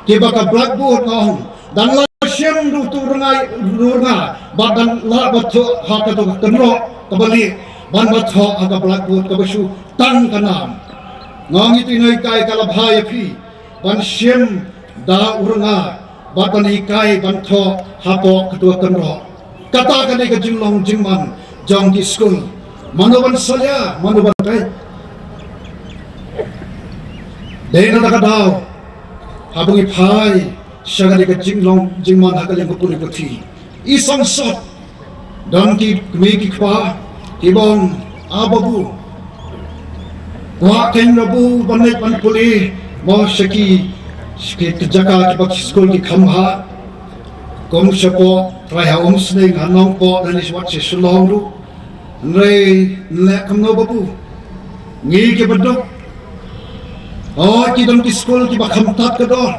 kiba ka blackboard, nga ong, dang la shim ruh utu u rnga, ruh u rnga, bad dang lah ban thoh ha kato ka kynroh kaba lieh, ban ban thoh ha ka blackboard kaba shu tang ka nam. Nga ong, ito i nonghikai, ka la bha ïa phi ban shim da u rnga bad ban hikai ban thoh hapoh kato ka kynroh. Kata ka dei ka jinglong jingman jong ki skul. Mano ban salia, mano ban peit? Dei na kata ka daw, haba ngi phai sha ka dei ka jinglong jingman ha ka liang ka pule puthi, i sangsot. Don ki kmie ki kpa kiba ong, a babu, kwah kein babu ban leit ban pule mo sha ki, sha ki jaka kiba ki skul ki kham bha, kum shapoh trai ha Umsning, ha Nongpoh, lane wat sha Shillong ruh. Hynrei leh kumno babu? Ngi kiba duk, oh, ki don ki skul kiba kham tad ka dor.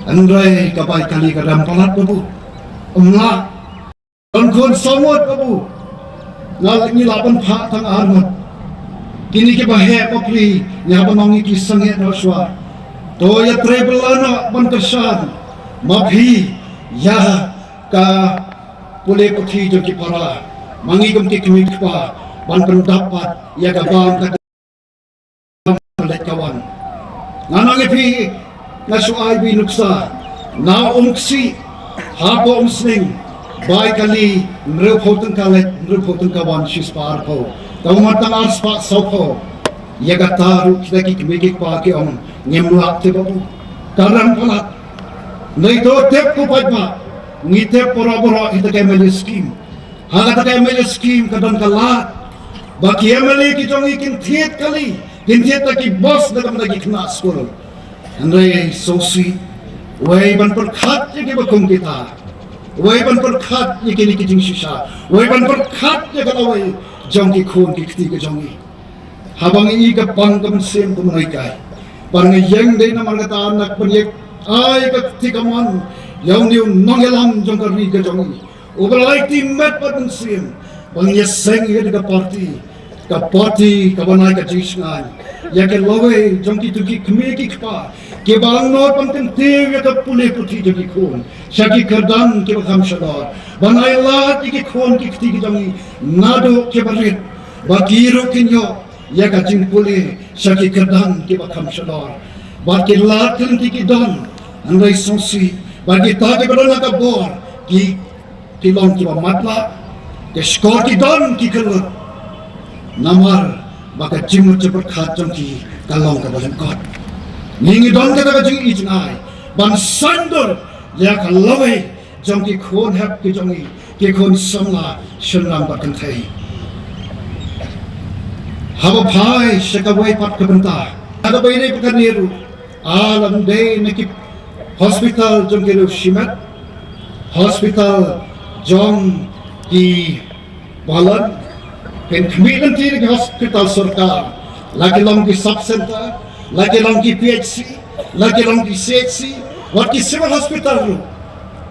Hynrei ka bai kali ka rem palat babu. Ym lah. Don khun saw ngut babu, nga, ngi lah ban phah tang ar ngut. Kine kiba heh bapli, ngi hap ban ong ïa ki sangeh noh shuwa. To ïatrei bylla noh ban kyrshan ma phi ïa ka pule puthi jong ki para, ma ngi kum ki kmie ki kpa ban pyndap pat ïa ka bam ka leit ka wan. Ngan ong ïa phi, nga shu ai ba i nuksa na Umksih hapoh Umsning, bai kali hynriewphew tyngka leit, hynriewphew tyngka wan, shispah arphew. Tang ma tang arspah sawphew. Ïa kata ruh kita ki kmie ki kpa ki ong, ngim lah te babu, ka rem palat. Ngi to tip ko paidbah, ngi tip baroh baroh ïa kata ka M L A scheme. Ha kata ka M L A scheme ka don ka lad ba ki M L A ki jong ngi kin thied kali, kin thied da ki bus, da ka bynta ki khynnah skul. Hynrei sngewsih, wei ban pyrkhat ïa kiba kum kita, wei ban pyrkhat ïa kine ki jingshisha, wei ban pyrkhat ïa ka lawei jong ki khun ki kti ka jong ngi. Haba ngi ïohi ka pang ka mynsiem ka mynhikai, ba nga ïeng dei namar kata, nga pynïaid ai ka kti kamon ïa une u nongïalam jong ka ri ka jong ngi, uba la ai kti met bad mynsiem ban ïaseng ïa ka party, ka party kaban ai ka jingshngaiñ ïa ka lawei jong kito ki kmie ki kpa kiba angnud ban kyntiew ïa ka pule puthi jong ki khun sha ki kyrdan kiba kham shalor, ban ai lad ïa ki khun ki kti ki jong ngi naduh kiba rit, ba ki ruh kin ïoh ïa ka jingpule sha ki kyrdan kiba kham shalor, bad ki lad ki lynti ki don. Hynrei sngewsih, bad kita kiba don ha ka bor ki, ki long kiba matlah, ki shkor ki don ki kyllut, namar ba ka jingmut jingpyrkhat jong ki ka long kaba lyngkot. Ngi ngi don kata ka jingïohi jngai ban saiñdur ïa ka lawei jong ki khun hep ki jong ngi, ki khun samla shynrang bad kynthei. Haba phai sha kawei pat ka bynta, ha kaba ïadei bad kane ruh, ah, lada dei na ki hospital jong ki riew shimet, hospital jong ki balang, pynkhmih lynti na ki hospital sorkar, la ki long ki sub center, la ki long ki P H C, la ki long ki C H C, wat ki civil hospital ruh.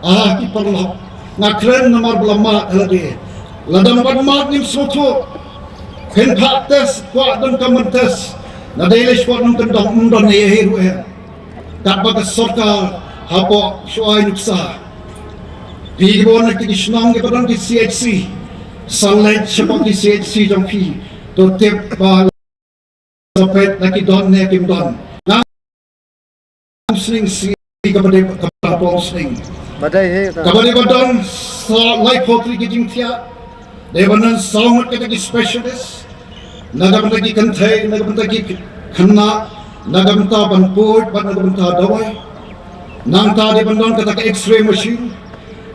Ah, ki paralok, nga kren namar ba la mad ha lade. Lada ym pat mad ngim sngewthuh. Pynphah test, kwah donkam ban test. Lada dei lei shuwa nongkyndong, ym don ei ei ruh em. Katba ka sorkar hapoh shuwa nuksa, phi kiba wan na ki shnong kiba don ki C H C, sa leit shapoh ki C H C jong phi, to tip ba la peit na ki don ne kim don. Nga sning si kaba dei kaba pong sning. Ba dei he ta. Kaba dei ba don sa laiphew tylli ki jingthiah. Dei ban don saw ngut kata ki specialist. Na ka bynta ki kynthei, na ka bynta ki khynnah, na ka bynta ban puid, bad na ka bynta dawai. Nangta dei ban don kata ka X-ray machine.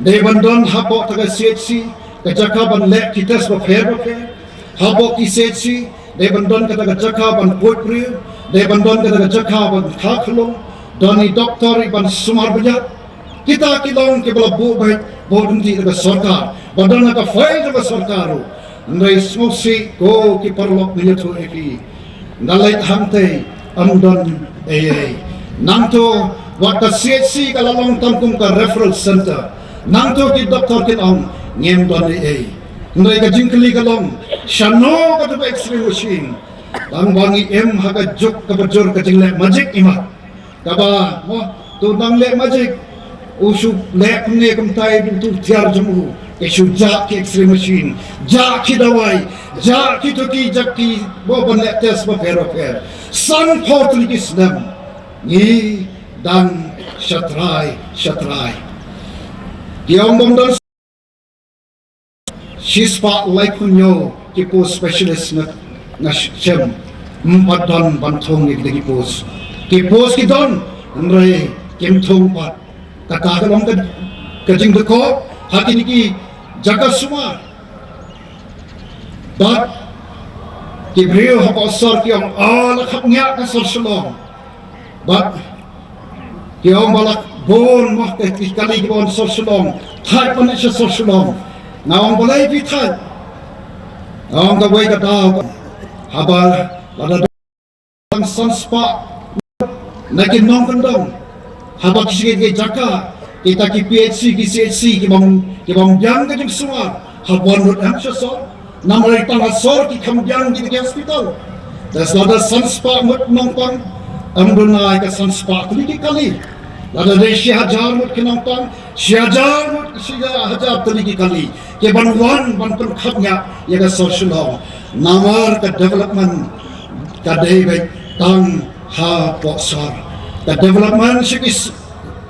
Dei ban don hapoh kata ka C H C ka jaka ban leh ki test bapher bapher. Hapoh ki C H C dei ban don kata ka jaka ban puid briew. Dei ban don kata ka jaka ban kha khlong. Don i doktor i ban sumar bniat. Kita ki long kiba la buh beit, buh lynti da ka sorkar, ba don ha ka file jong ka sorkar ruh. Hynrei sngewsih ko ki paralok, nga ïathuh ïa phi, nga leit hangtei ym don ei ei. Nangto wat ka C H C ka la long tang kum ka referral center. Nangto ki doktor kin ong ngim don ei ei. Hynrei ka jingkylli ka long, shano kata ka X-ray machine? Tang ba ngi im ha ka juk kaba jur ka jingleh magic imat. Kaba, mo, to nang leh magic. U shu leh kumne kumtai, u tu tiar jong u. Ki shu jah ki X-ray machine, jah ki dawai, jah ki toki, jah ki, mo, ban leh test bapher bapher. Sanphew tylli ki snem ngi dang shatrai shatrai. Ki ong bym don. Shispah laiphew hynñiew ki post specialist nga, nga shem. Ym pat don ban thung ïa kita ki post. Ki post ki don, hynrei kim thung pat. Kata ka long ka, ka jingdukop ha kine ki jaka sumar. Bad ki briew hapoh sor ki ong, ah, la khapngiah ka sor Shillong. Bad ki ong ba la bun, mo, ki kali kiba wan sor Shillong. Thait ban leit sha sor Shillong. Nga ong balei phi thait? Nga ong kawei ka daw, haba lada dang san spah na ki nongkyndong, haba ki shu ki jaka, kita ki P H C, ki C H C, ki bym, ki bym biang ka jingsumar, haba wan lut em sha sor. Namar tang ha sor ki kham biang kita ki hospital. Te lada san spah ngut nongpang, ym duna ïa ka san spah tylli ki kali. Lada dei shi hajar ngut ki nongpang, shi hajar ngut, shi hajar tylli ki kali ki ban wan ban pynkhapngiah ïa ka sor Shillong. Namar ka development ka dei beit tang hapoh sor. Ka development sha ki s-,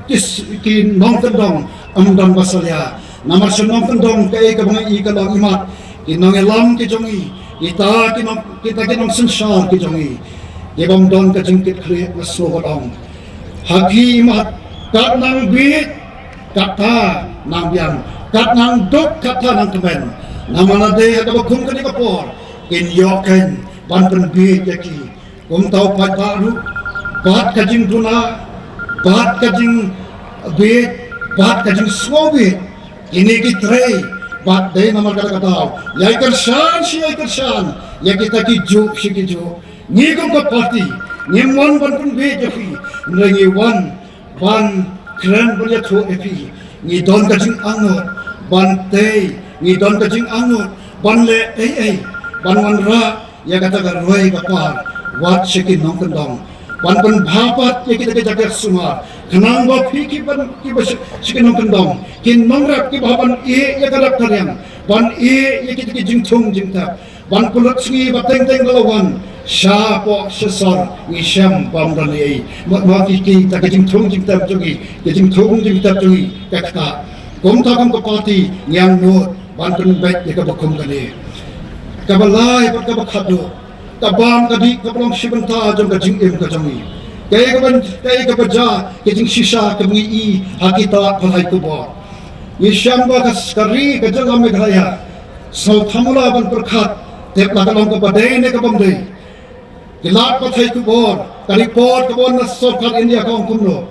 ki s-, ki nongkyndong ym don ba salia. Namar sha nongkyndong kaei kaba ngi i ka long imat, ki nongïalam ki jong ngi, kita ki nong, kita ki nongsynshar ki jong ngi, ki bym don ka jingkitkhlieh, nga sngew ban ong. Ha ki imat, kat nang bieit kata nang biang, kat nang duk kata nang kmen. Namar lada dei ha kaba kum kane ka por, kin ïoh kein ban pynbieit ïa ki. Kumta u paidbah ruh, bad ka jingduna, bad ka jingbieit, bad ka jingsngewbieit, kine ki trei, bad dei namar kata ka daw, ïai kyrshan shi ïai kyrshan ïa kita ki juk shi ki juk. Ngi kum ka party ngim wan ban pynbieit ïa phi, hynrei ngi wan ban kren ban ïathuh ïa phi. Ngi don ka jingangnud ban tei, ngi don ka jingangnud ban leh ei ei, ban wanrah ïa kata ka roi ka par wat sha ki nongkyndong, ban pynbha pat ïa kita ki jaka sumar, khnang ba phi ki ban, ki ba sha, sha ki nongkyndong, ki nongrep kiba hap ban ïeh ïa ka rep ka riang, ban ïeh ïa kita ki jingthung jingtep, ban pynlut sngi ba teng teng ba la wan shapoh sha sor, ngi shem bym don ei ei. Mo, mo, ki, kita ki jingthung jingtep jong ngi, ki jingthung jingtep jong ngi ka ktah. Kumta kum ka party ngi angnud ban pynbeit ïa kaba kum kane. Kaba lai bad kaba khatduh, ka bam ka dih kaba long shi bynta jong ka jingim ka jong ngi. Kaei kaba, kaei kaba jia, ka jingshisha kaba ngi i ha kita pyrthei khubor. Ngi shem ba ka, ka ri ka jylla Meghalaya sngewthuh mula ban pyrkhat, tip la ka long kaba dei ne ka bym dei. Ki lad pathai khubor, ka report ka wan na sorkar India ka ong kumno.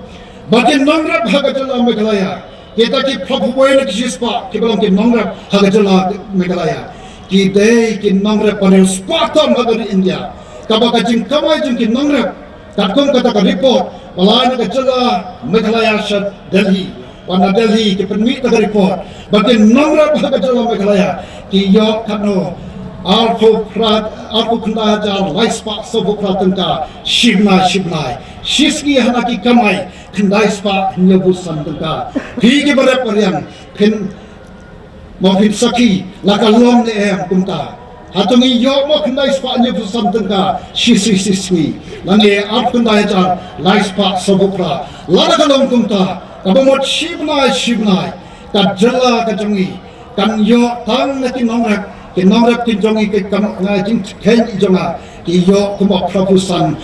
Ba ki nongrep ha ka jylla Meghalaya, kita ki phra phew wei na ki shispah kiba long ki nongrep ha ka jylla Meghalaya, ki dei ki nongrep ba riewspah tam ha ka ri India. Kaba ka jingkamai jong ki nongrep, katkum kata ka report ba la ai na ka jylla Meghalaya sha Delhi. Wan na Delhi ki pynmih da ka report ba ki nongrep ha ka jylla Meghalaya ki ïoh katno, arphew phra, arphew khyndai hajar lai spah sawphew phra tyngka shi bnai, shi bnai. Shi sngi hana ki kamai khyndai spah hynñiewphew san tyngka. Phi kiba rep ba riang, phin, mo phin sakhi la ka long ne em kumta. Hato ngi ïoh mo khyndai spah hynñiewphew san tyngka shi, shi, shi sngi, lane arphew khyndai hajar lai spah sawphew phra? Lada ka long kumta, kaba mut shi bnai, shi bnai ka jylla ka jong ngi kan ïoh tang na ki nongrep, ki nongrep ki jong ngi, ki kam, nga jingkheiñ jong nga, ki ïoh kumba phra phew san,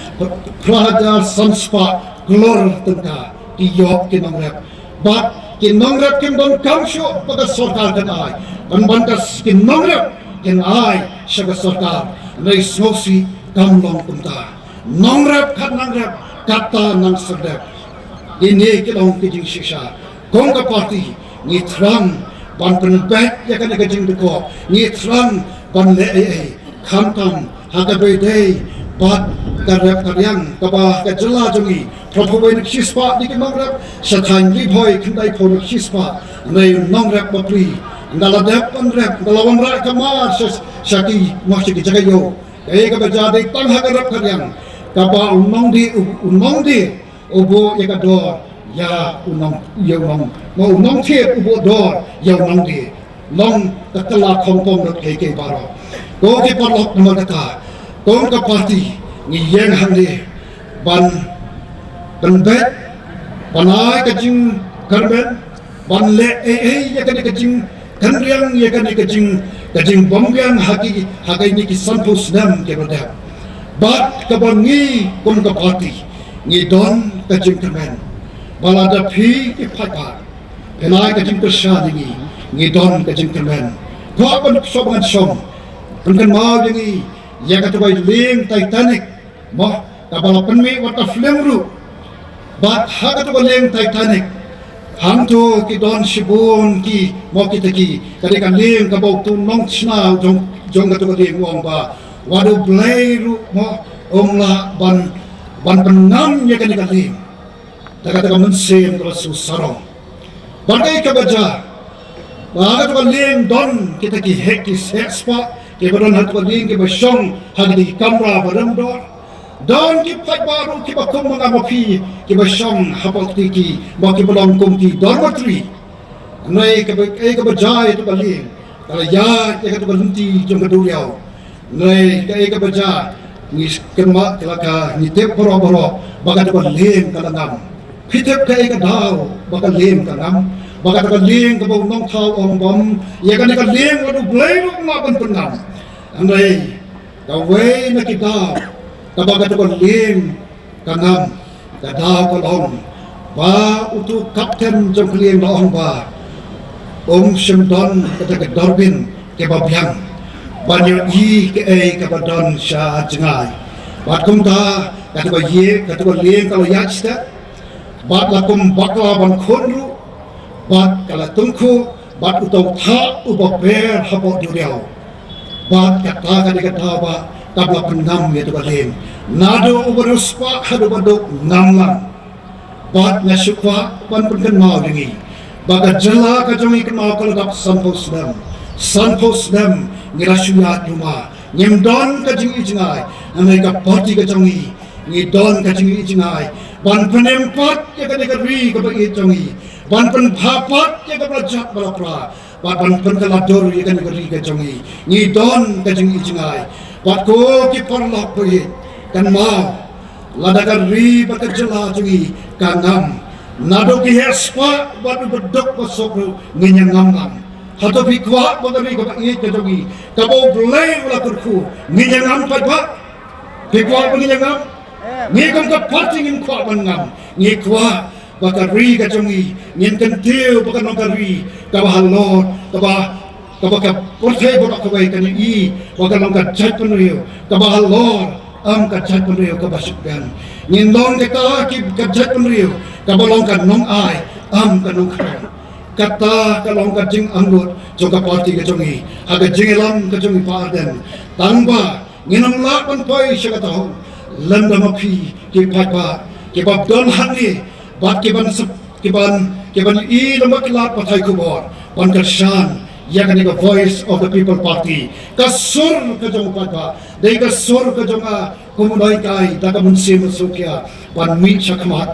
phra hajar san spah klur tyngka ki ïoh ki nongrep. Bad ki nongrep kim donkam shuh ba ka sorkar kan ai, ban, ban ka s-, ki nongrep kin ai sha ka sorkar. Hynrei sngewsih kam long kumta. Nongrep kat nongrep, kata nang serdep. Ine ki long ki jingshisha. Kum ka party ngi thrang ban pynbeit ïa kane ka jingdukor, ngi thrang ban leh ei ei, khamtam ha kaba ïadei bad ka rep ka riang, kaba ka jylla jong ngi phra phew wei na ki shispah dei ki nongrep, sha thaiñ Ri Bhoi khyndaiphew na ki shispah. Hynrei u nongrep bapli, ynda la dep ban rep, ynda la wanrah ka mar sha, sha ki, mo sha ki jaka ïew, kaei kaba jia? Dei tang ha ka rep ka riang kaba u nongdie, u, u nongdie u buh ïa ka dor ïa u nong, ïa u nong, mo u nongthied u buh dor ïa u nongdie. Long ka kylla khongpong lut kiei kiei baroh. Ko ki paralok, namar kata kum ka party ngi ïeng hangne ban pynbeit, ban ai ka jingkyrmen, ban leh ei ei ïa kane ka jingkynriang, ïa kane ka jing, ka jingbymriang ha ki, ha kine ki sanphew snem kiba dep. Bad kaba ngi kum ka party ngi don ka jingkyrmen ba lada phi ki paidbah phin ai ka jingkyrshan ïa ngi, ngi don ka jingkyrmen. Kwah ban sngewbha ngan shong pynkynmaw ïa ngi ïa kata ka lieng Titanic, mo, kaba la pynmih wat ka film ruh. Bad ha kata ka lieng Titanic, hangto ki don shibun ki, mo, kita ki, ka dei ka lieng kaba uto u nongshna jong, jong kata ka lieng u ong ba wat U Blei ruh, mo, um lah ban, ban pynngam ïa kane ka lieng da kata ka mynsiem kaba shu sarong. Bad kaei kaba jia? Ba ha kata ka lieng don kita ki heh, ki heh spah kiba don ha kata ka lieng, kiba shong ha kita ki kamra ba rem dor. Don ki paidbah ruh kiba kum ma nga ma phi, kiba shong hapoh kita ki, mo, kiba long kum ki dormitory. Hynrei kaba, kaei kaba jia ïa kata ka lieng? Ka la ïaid ïa kata ka lynti jong ka duriaw. Hynrei kaei kaba jia? Ngi kynmaw, ka la, ka, ngi tip baroh baroh ba kata ka lieng ka la ngam. Phi tip kaei ka daw ba ka lieng ka ngam, ba kata ka lieng kaba u nongthaw u ong ba ym, ïa kane ka lieng wat U Blei ruh um lah ban pynngam? Hynrei kawei na ki daw kaba kata ka lieng ka ngam, ka daw ka long ba uto u kapten jong ka lieng u la ong ba um shym don kata ka durbin kaba biang ban ïohi kaei kaba don sha jngai. Bad kumta kata ka ïe, kata ka lieng ka la ïaid stet, bad la kum bakla ban khun ruh, bad ka la tyngkhuh bad uto u thah uba ber hapoh duriaw. Bad kata ka dei ka daw ba kaba la pynngam ïa kata ka lieng. Naduh uba riewspah haduh uba duk ngam lang. Bad nga shu kwah ban pynkynmaw ïa ngi ba ka jylla ka jong ngi kynmaw ka la dap sanphew snem. Sanphew snem ngi la shu ïaid yuma, ngim don ka jingïohi jngai. Hynrei ka party ka jong ngi, ngi don ka jingïohi jngai ban pynim pat ïa kane ka ri kaba ïeit jong ngi, ban pynbha pat ïa kaba la jot ba la pra, bad ban pynkylla dur ïa kane ka ri ka jong ngi. Ngi don ka jingïohi jngai. Bad ko ki paralok ba ïeit, kynmaw, lada ka ri bad ka jylla jong ngi ka ngam, naduh ki heh spah bad uba duk ba suk ruh ngin ïa ngam lang. Hato phi kwah ba ka ri kaba ïeit ka jong ngi, kaba U Blei u la kyrkhu, ngin ïa ngam pat ba? Phi kwah ba ngin ïa ngam? Ngi kum ka party ngim kwah ban ngam. Ngi kwah ba ka ri ka jong ngi, ngin kyntiew ba kan long ka ri Kaba halor, kaba, kaba ka pyrthei baroh kawei kan ïohi ba ka long ka jaitbynriew kaba halor, ym ka jaitbynriew kaba shukbiang. Ngin long kata ki, ka jaitbynriew kaba long ka nongai, ym ka nongkhrong. Kata ka long ka jingangnud jong ka party ka jong ngi ha ka jingïalam ka jong ngi, Pa Ardent. Tang ba ngin ym lah ban poi sha kata hok lymda ma phi ki paidbah kiba don hangne bad kiban sep, kiban, kiban ïohi lem bad ki lad pathai khubor ban kyrshan ïa kane ka Voice of the People Party. Ka sur ka jong u paidbah, dei ka sur ka jong nga kum u nonghikai da ka mynsiem sngewkhia ban mih shakhmat.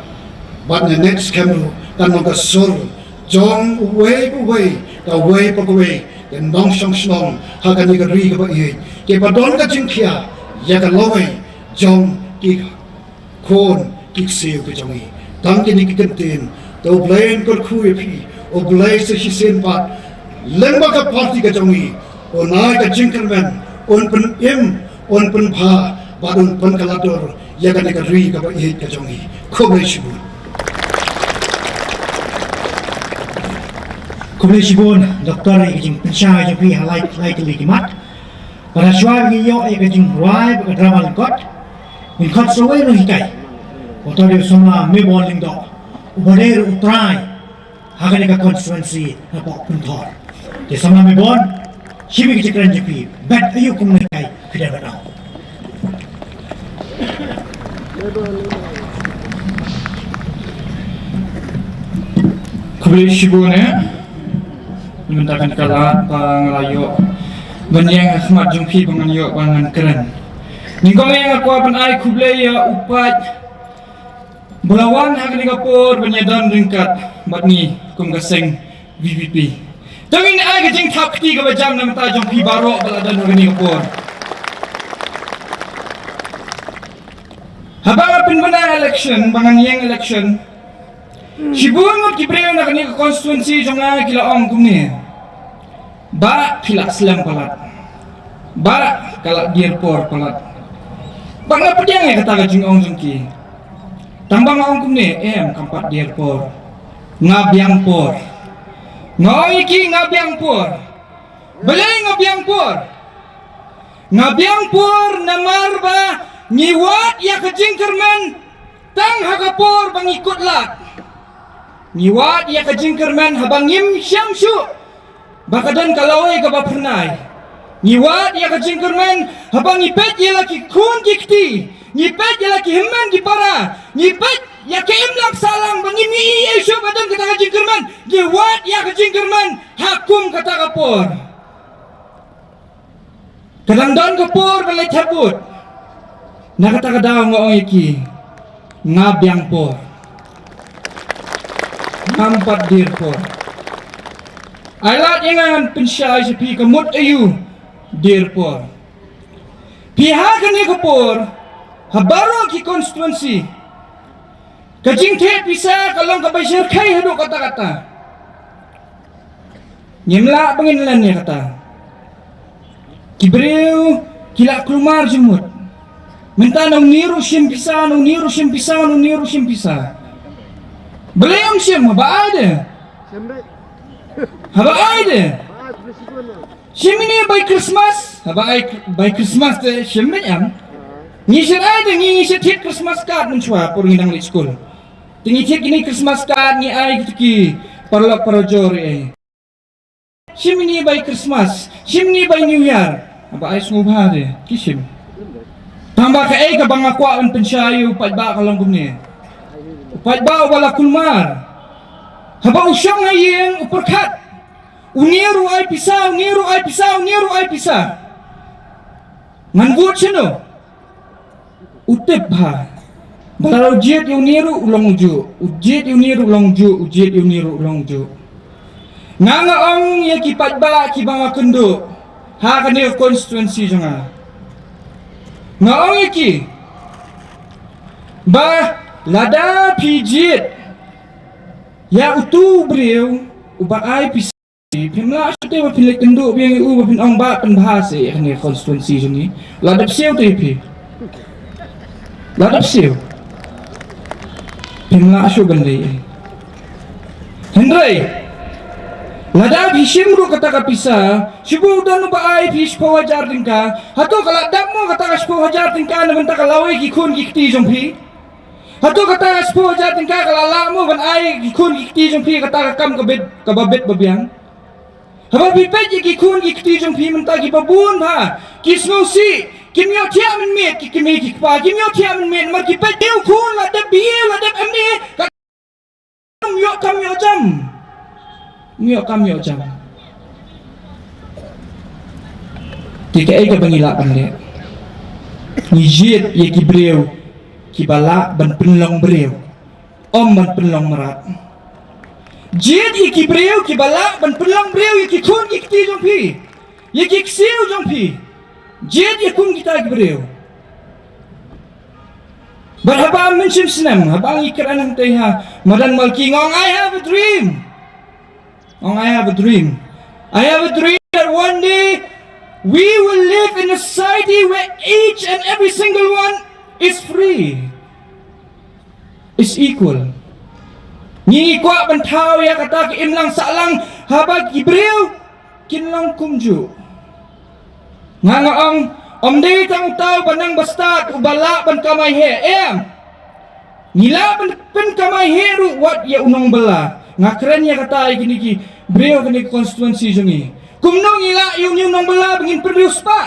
Bad ne next camp ruh kan long ka sur jong uwei pa uwei, kawei pa kawei ka nongshong shnong ha kane ka ri kaba ïeit, kiba don ka jingkhia ïa ka lawei jong ki khun ki ksiew ki jong ngi. Tang kine ki kyntien, to U Blei un kyrkhu ïa phi, U Blei sa shisien pat lem bad ka party ka jong ngi, un ai ka jingkyrmen, un pynim, un pynbha bad un pynkylla dur ïa kane ka ri kaba ïeit ka jong ngi. Khublei shibun. Khublei shibun Doktor, ïa ka jingpynshai jong phi ha lai lai tylli ki mat. Bad shuwa ba ngin ïoh ïa ka jingrwai bad ka drama lyngkot, ngin khot shuwa ïa u nonghikai, uta u dei u samla Mebon Lyngdoh, uba dei ruh u trai ha kane ka constituency hapoh Pynthor. Te samla Mebon, shim ïa ka jingkren jong phi, bad aïu kum u nonghikai phi dang ban ong. Khublei shibun eh. Mynta kan ka lad ba nga la ïoh ban ïeng ha khmat jong phi ba ngan ïoh ba ngan kren. Nyngkong eh nga kwah ban ai khublei ïa u paid ba la wan ha kane ka por ban ïadon ryngkat bad ngi kum ka seng V P P. To ngin ai ka jingthap kti kaba jam na ka bynta jong phi baroh ba la don ha kane ka por. Haba nga pynbna election, ba ngan ïeng election, shibun ngut ki briew na kane ka constituency jong nga ki la ong kumne: Bah, phi la slem palat. Bah, ka la dier por palat. Bad nga pdiang ïa kata ka jingong jong ki. Tang ba nga ong kumne, em, kam pat dier por. Nga biang por. Nga ong ïa ki nga biang por. Balei nga biang por? Nga biang por namar ba ngi wad ïa ka jingkyrmen tang ha ka por ba ngi kut lad. Ngi wad ïa ka jingkyrmen haba ngim shem shuh ba ka don ka lawei kaba phyrnai. Ngi wad ïa ka jingkyrmen haba ngi peit ïa la ki khun ki kti, ngi peit ïa la ki hynmen ki para, ngi peit ïa ka imlang sahlang ba ngim ïohi shuh ba don kata ka jingkyrmen. Ngi wad ïa ka jingkyrmen ha kum kata ka por. Ka dang don ka por ba leit thep vote. Na kata ka daw nga ong ïa ki, nga biang por. Ngam pat dier por. Ai lad ïa nga ngan pynshai sha phi ka mut aïu dier por. Phi, ha kane ka por, ha baroh ki constituency, ka jingtheh pisa ka long kaba shyrkhei haduh katta katta. Ngim lah ba ngin len ïa kata. Ki briew ki la kulmar jingmut. Mynta na une ruh shim pisa, na une ruh shim pisa, na une ruh shim pisa. Balei ym shim, haba ai de? Haba ai de? Shim ine bai Christmas, haba ai bai Christmas te shim beit em. Ngi shait ai de, ngi, ngi shait thied Christmas card mynshuwa por ngi dang leit skul. Te ngi thied kine Christmas card ngi ai kito ki paralok parajor eh. Shim ine bai Christmas, shim ine bai New Year. Haba ai sngewbha de, ki shim. Tang ba kaei kaba nga kwah ban pynshai ïa u paidbah ka long kumne. U paidbah uba la kulmar. Haba u shong ha ïing u pyrkhat. Une ruh ai pisa, une ruh ai pisa, une ruh ai pisa. Ngan vote shano? U tip bha. Ba lada u jied ïa une ruh u long ujuh, u jied ïa une ruh u long ujuh, u jied ïa une ruh u long ujuh. Nga, nga ong ïa ki paidbah kiba nga kynduh ha kane ka constituency jong nga. Nga ong ïa ki ba lada phi jied ïa utu u briew uba ai pisa, phim lah shuh te ba phin leit kynduh biang ïa u ba phin ong, Bah, pynbha seh ïa kane ka constituency jong ngi. La dep siew te ïa phi. La dep siew. Phim lah shuh ban leit. Hynrei Lada phi shim ruh kata ka pisa, shibun don uba ai phi shiphew hajar tyngka, hato ka la dap mo kata ka shiphew hajar tyngka na bynta ka lawei ki khun ki kti jong phi? Hato kata ka shiphew hajar tyngka ka la lah mo ban ai ki khun ki kti jong phi kata ka kam ka bit, kaba bit ba biang? Haba phi peit ïa ki khun ki kti jong phi mynta kiba bun bha, ki sngewsih, kim ïoh thiah mynmiet ki kmie ki kpa, kim ïoh thiah mynmiet, namar ki peit ïa u khun la dep B A, la dep M A, ka kam ïoh kam ïoh jam. Ïoh kam ïoh jam. Te kaei kaba ngi lah ban leh? Ngi jied ïa ki briew kiba lah ban pynlong briew, ym ban pynlong mrad. Jied ïa ki briew kiba lah ban pynlong briew ïa ki khun ki kti jong phi, ïa ki ksiew jong phi. Jied ïa kum kita ki briew. Bad haba mynshim snem, haba ngi kren hangtei ha madan Malki, nga ong, "I have a dream." Nga ong, "I have a dream. I have a dream that one day we will live in a society where each and every single one is free, is equal." Ngi kwah ban thaw ïa kata ka imlang sahlang, haba ki briew kin long kumjuh. Nga nga ong, ym dei tang uta uba nang ba stad uba lah ban kamai heh, em. Ngi lah ban pynkamai heh ruh wat ïa u nongbylla. Nga kren ïa kata ïa kine ki briew kane ka constituency jong ngi. Kumno ngi lah ïa une u nongbylla ba ngin pynriewspah?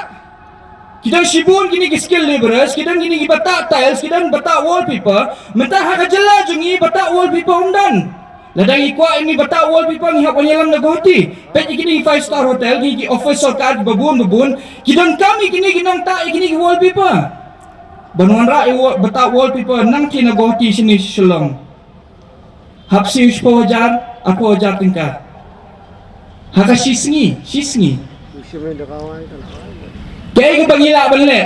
Ki don shibun kine ki skilled labourers, ki don kine kiba tah tiles, ki don ba tah wallpaper. Mynta ha ka jylla jong ngi ba tah wallpaper ym don. Lada ngi kwah ïa kine ba tah wallpaper ngi hap ban ïalam na Guwahati. Peit ïa kine ki five star hotel, kine ki office sorkar kiba bun ba bun, ki donkam ïa kine ki nongtah ïa kine ki wallpaper. Ban wanrah ïa u ba tah wallpaper nangta na Guwahati shane sha Shillong. Hap siew shiphew hajar, arphew hajar tyngka ha ka shi sngi, shi sngi. Kaei kaba ngi lah ban leh?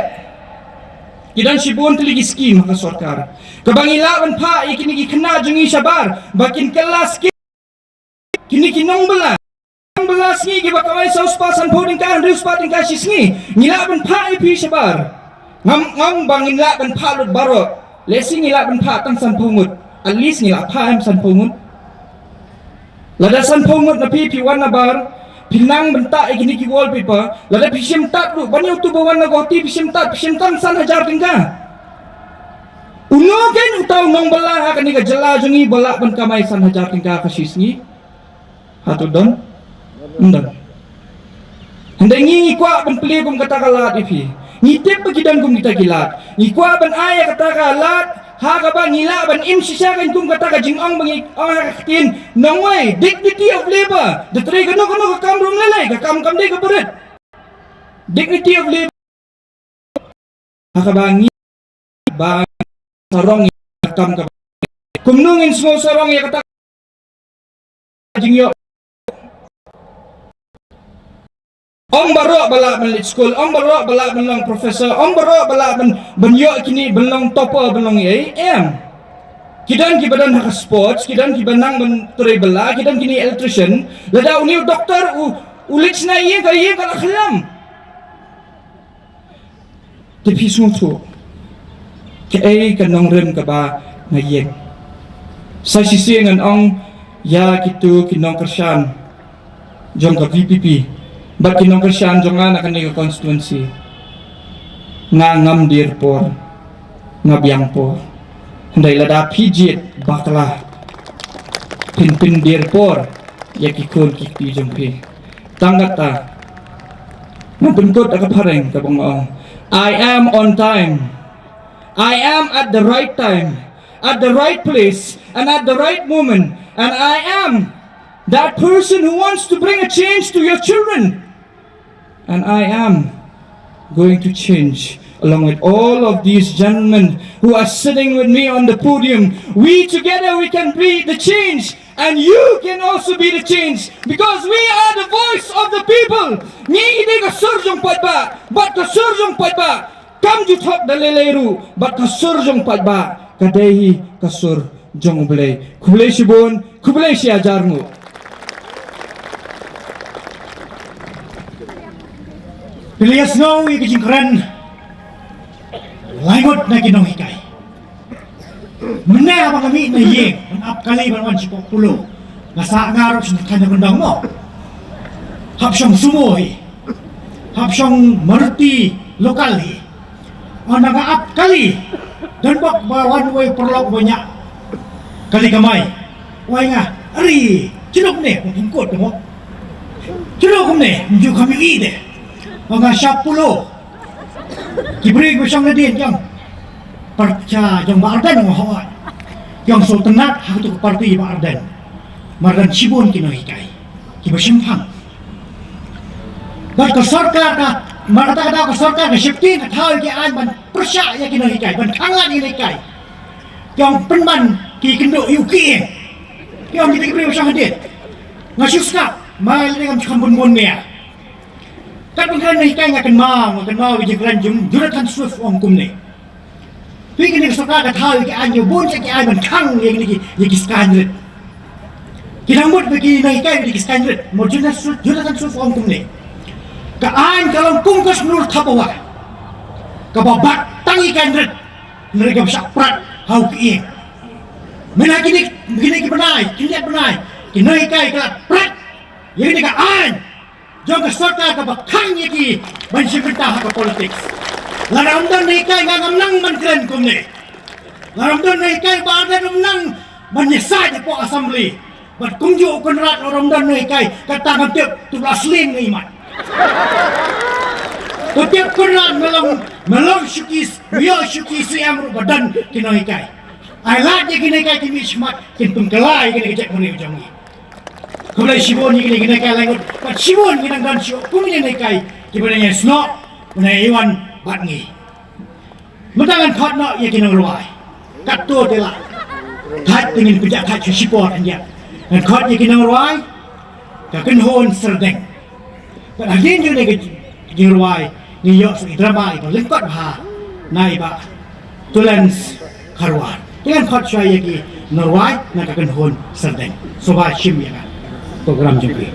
Ki don shibun tylli ki skim ha ka sorkar kaba ngi lah ban phah ïa kine ki khynnah jong ngi shabar ba kin kylla skim. Kine ki nongbylla, nongbylla sngi kiba kamai saw spah, sanphew tyngka, hynriew spah tyngka shi sngi, ngi lah ban phah ïa phi shabar. Ngam, ngam ong ba ngin lah ban phah lut baroh. Lehse ngi lah ban phah tang sanphew ngut. At least ngi lah phah em sanphew ngut. Lada sanphew ngut na phi, phi wan na bar, phi nang ban tah ïa kine ki wallpaper, lada phi shim tad ruh, ban ïa utu ba wan na Guwahati, phi shim tad, phi shim tang san hajar tyngka. Uno kein uta u nongbylla ha kane ka jylla jong ngi ba lah ban kamai san hajar tyngka ka shi sngi? Hato don? Ym don. Hynrei ngi, ngi kwah ban plie kum kata ka lad ïa phi. Ngi tip ba ki don kum kita ki lad. Ngi kwah ban ai ïa kata ka lad ha kaba ngi lah ban im shisha kein kum kata ka jingong ba ngi ong ha ka ktien nongwei, dignity of labour. Da trei kano kano ka kam ruh ym lei lei, ka kam kam dei kaba rit. Dignity of labour. Ha kaba ngi ba sarong ïa ka kam kaba. Kumno ngin sngew sarong ïa kata ka jingïoh? Ym baroh ba lah ban leit skul, ym baroh ba lah ban long professor, ym baroh ba lah ban, ban ïoh kine, ban long topper, ban long ei, em. Ki don kiba don ha ka sports, ki don kiba nang ban trei bylla, ki don kine electrician. Lada une u doctor u, u leit shna ïing, ka ïing ka la khlam. Te phi sngewthuh kaei ka nongrim kaba nga ïeng. Sa shisien ngan ong ïa kito ki nongkyrshan jong ka V P P bad ki nongkyrshan jong nga na kane ka constituency. Nga ngam dier por, nga biang por. Hynrei lada phi jied bakla, phin pyndier por ïa ki khun ki kti jong phi. Tang kata, ngan pynkut da ka phareng kaba nga ong, "I am on time. I am at the right time, at the right place, and at the right moment. And I am that person who wants to bring a change to your children. And I am going to change along with all of these gentlemen who are sitting with me on the podium. We together, we can be the change. And you can also be the change, because we are the voice of the people." Ngi dei ka sur jong paidbah, bad ka sur jong paidbah kam ju thok da lei lei ruh, bad ka sur jong paidbah ka dei hi ka sur jong U Blei. Khublei shibun, khublei shi hajar nguh. Phi la ïa sngew ïa ka jingkren lai ngut na ki nonghikai. Mynne haba nga mih na ïing, ban ap kali ban wan sha Pokpulu, nga sah nga ruh sha Kyndoh mo. Hap shong sumo hi. Hap shong Maruti local hi. Ong nga ap kali. Don bok ba wan wei paralok ba ñiah kali kamai. Wei nga, ari, chino kumne, kumkut mo. Chino kumne, mju kami i de. Ong nga shap pulo. Ki briew ba shong nadien ki ong, parti jong Bah Ardent, ong hooid. Ki ong sngewtynnat ha kato ka parti Bah Ardent. Mar don shibun ki nonghikai kiba shemphang. Bad ka sorkar ka, mar kata ka daw ka sorkar ka sheptieng ka thaw ïa ki aiñ ban pyrshah ïa ki nonghikai, ban khanglad ïa ki nonghikai. Ki ong pynban ki kynduh ïa u kieng. Ki ong kita ki briew ba shong hadien. Nga shu sngap, mai lynti ngam shu kham bun bun nia. Katba nga kren nonghikai nga kynmaw, nga kynmaw ïa ka jingkren jong Jonathan Swift, ong kumne. Phi, kane ka sorkar ka thaw ïa ki aiñ, ïa bun ki aiñ ban khang ïa kine ki, ïa ki skaiñ rit. Ki dang mut ba ki nonghikai ïa ki skaiñ rit. Mo Jonathan Swift, Jonathan Swift ong kumne. Ka aiñ ka long kum ka shnur thabawa kaba bat tang ïa ki aiñ rit. Hynrei kaba shah prat ha u kieng. Mynta kine, kine ki bnai, kine ki bnai, ki nonghikai ki la prat ïa kine ki aiñ jong ka sorkar kaba khang ïa ki ban shim bynta ha ka politics. Lada ym don nonghikai nga ngam nang ban kren kumne. Lada ym don nonghikai Bah Ardent um nang ban ïasaid hapoh Assembly. Bad kumjuh u Conrad, lada ym don nonghikai kata ngam tip to la sling ïa i mat. Ko tip Conrad me long, me long shuki, me ïoh shuki C M ruh ba don ki nonghikai. Ai lad ïa ki nonghikai ki mih shakhmat kin pynkylla ïa kane ka jaitbynriew jong ngi. Khublei shibun ïa kine ki nonghikai laingut bad shibun ngi nang don shuh kum kine ki nonghikai kiba nang ïasnoh, ba nang ïawan bad ngi. Mynta ngan khot noh ïa ki nongrwai. Katto te lah. Thait te ngin pynjah thait sha shipor khyndiat. Ngan khot ïa ki nongrwai, ka kynhun Syrdeng. Bad hadien jong kane ka jingrwai ngi ïoh sa i drama iba lyngkot bha na i Bah Tulens Kharwar. Te ngan khot shuwa ïa ki nongrwai na ka kynhun Syrdeng. Sngewbha shim ïa ka program jong phi.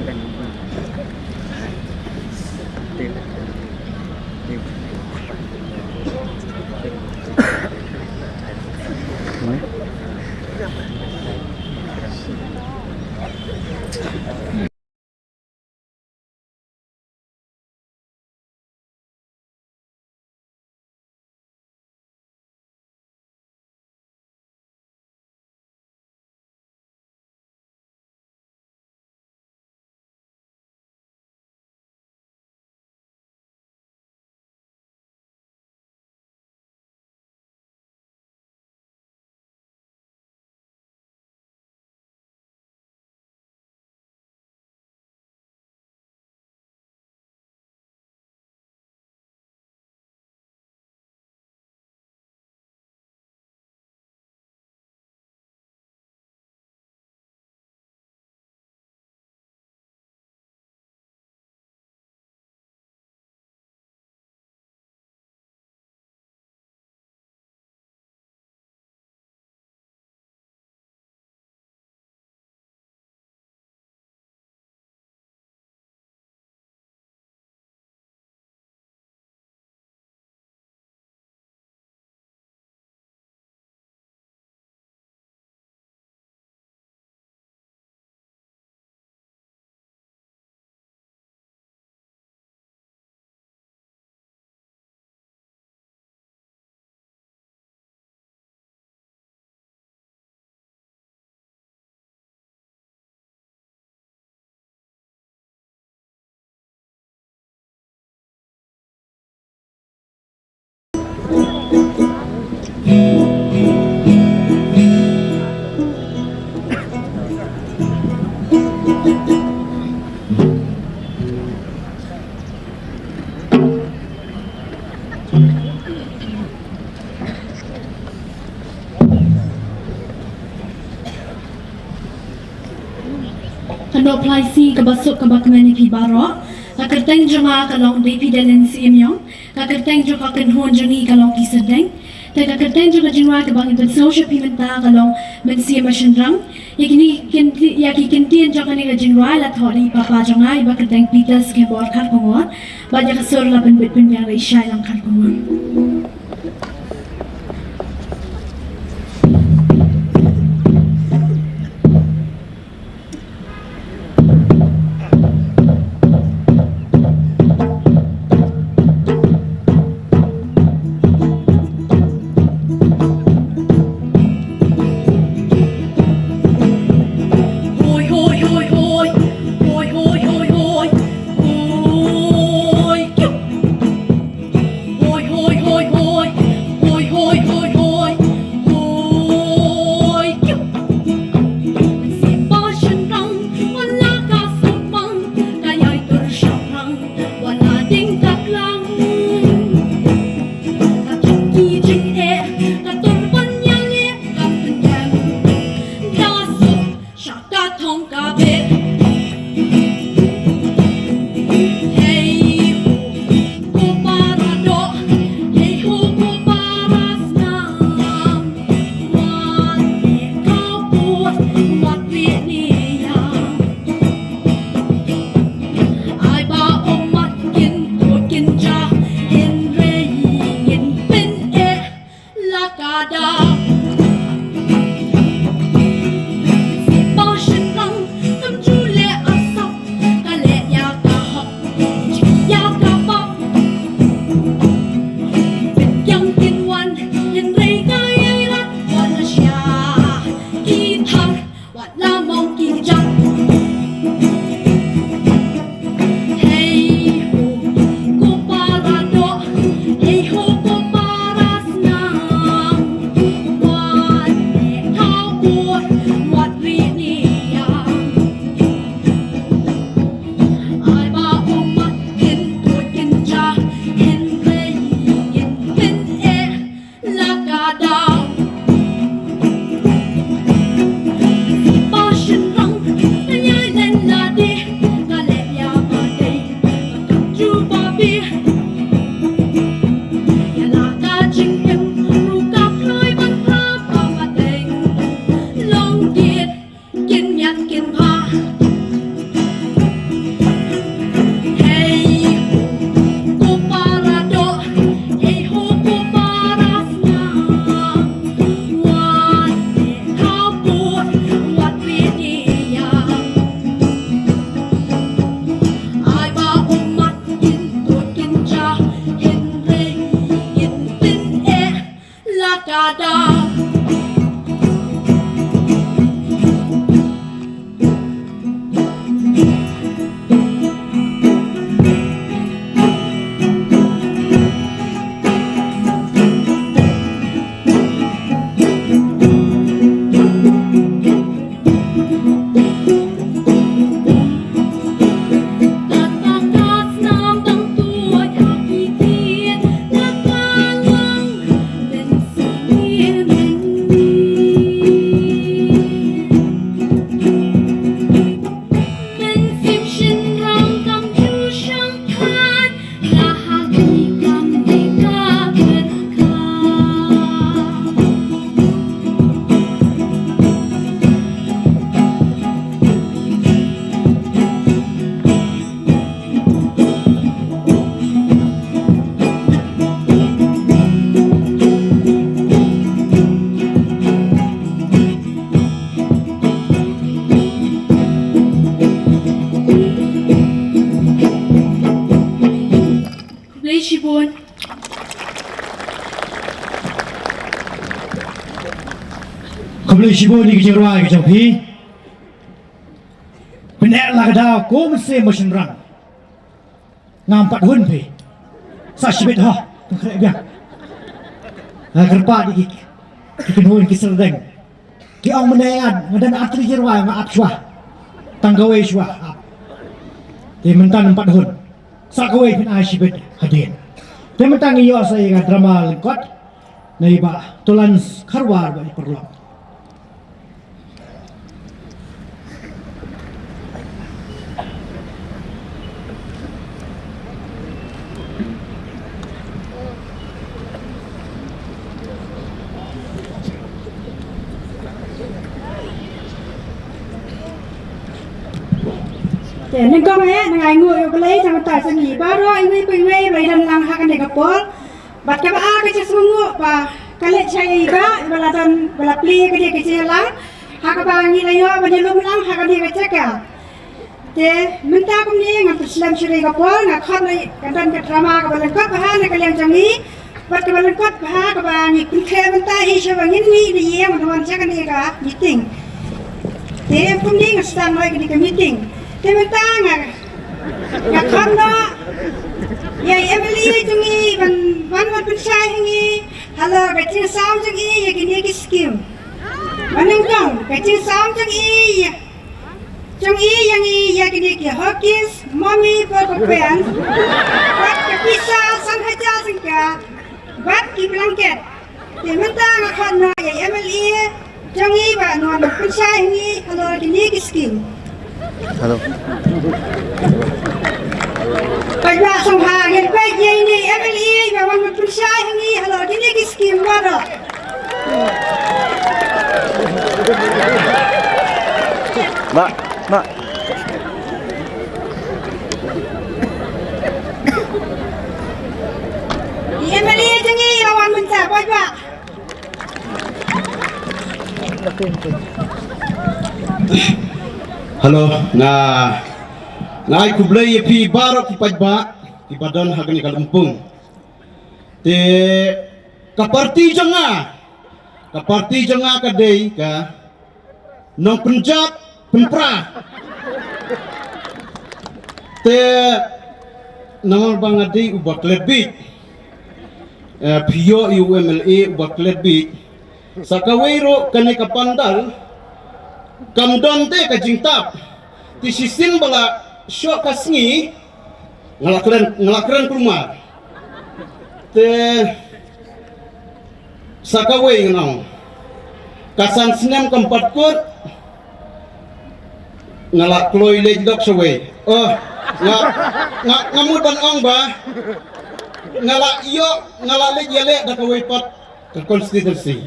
Kano phlai si kaba suk kaba kmen ïa phi baroh. Ka kyrteng jong nga ka long Devi Delen Syiem Ïong. Ka kyrteng jong ka kynhun jong ngi ka long Ki Syrdeng. Te ka kyrteng jong ka jingrwai kaba ngi pynsngew sha phi mynta ka long Mynsiem Bashynrang. Ïa kine ki kyntien, ïa ki kyntien jong kane ka jingrwai la thoh da i papa jong nga, i Bah Kyrteng Peter Skembor Kharkongor. Bad ïa ka sur la pynbit pynbiang da i Shailang Kharkongor. Khublei shibun ïa ki jingrwai ki jong phi. Pyneh la ka daw kum se mo shynrang. Ngam pat hun phi. Sa shibit ha. Tang khreh biang. Ha kyrpad ïa ki. Ki kynhun ki syrdeng. Ki ong mynne nga nga don artylli jingrwai nga ap shuwa. Tang kawei shuwa ap. Te mynta ngam pat hun. Sa kawei phin ai shibit hadien. Te mynta ngi ïoh sa ïa ka drama lyngkot. Nai ba Tolan Kharwar ba i paralok. Te nyngkong eh nga ai nguh ïa U Blei tang ta sa ngi baroh iwei pa iwei ba i don lang ha kane ka por. Bad kaba ar ka jingsngewnguh ba ka leit sha ïa i bah iba la don ba la plie ka jingkyrkhu lang ha kaba ngi la ïoh ban ïalum lang ha kane ka jaka. Te mynta kumne ngan pynslem sha ïa ka por nga khot na ka don ka drama kaba lyngkot bha na ka liang jong ngi bad kaba lyngkot bha kaba ngi pynkhreh mynta hi sha ba ngin mih na ïing ban wan sha kane ka meeting. Te kumne nga sdang ïa kane ka meeting. Te mynta nga Nga khot noh ïa i M L A jong ngi ban wan ban pynshai ha ngi halor ka jingsam jong i ïa kine ki skim. Ba nyngkong ka jingsam jong i ïa jong i ïa ngi ïa kine ki huggies, mommy, purple pants. Bad ka pisa san hajar tyngka bad ki blanket. Te mynta nga khot noh ïa i M L A jong ngi ba un wan pynshai ha ngi halor kine ki skim. Hello. Paidbah sngewbha ngin peit ïa ine i M L A ba wan pynshai ha ngi halor kine ki skim baroh. Mak, mak. I M L A jong ngi ïa wan mynta paidbah. Hello, nga nga ai khublei ïa phi baroh ki paidbah kiba don ha kane ka lympung. Te ka parti jong nga, ka parti jong nga ka dei ka Nongpynjot Pynpra. Te namar ba nga dei uba klet bieit, eh, phi ïoh ïa u M L A uba klet bieit. Sa kawei ruh kane ka pandal kam don te ka jingtap. Te shisien ba la shoh ka sngi nga la kren, nga la kren kulmar. Te sa kawei ngan ong. Ka san snem kam pat kut. Nga la kloi leit dok shawei. Oh, nga nga nga mut ban ong ba nga la ïoh, nga la leit ïaleh da kawei pat ka constituency.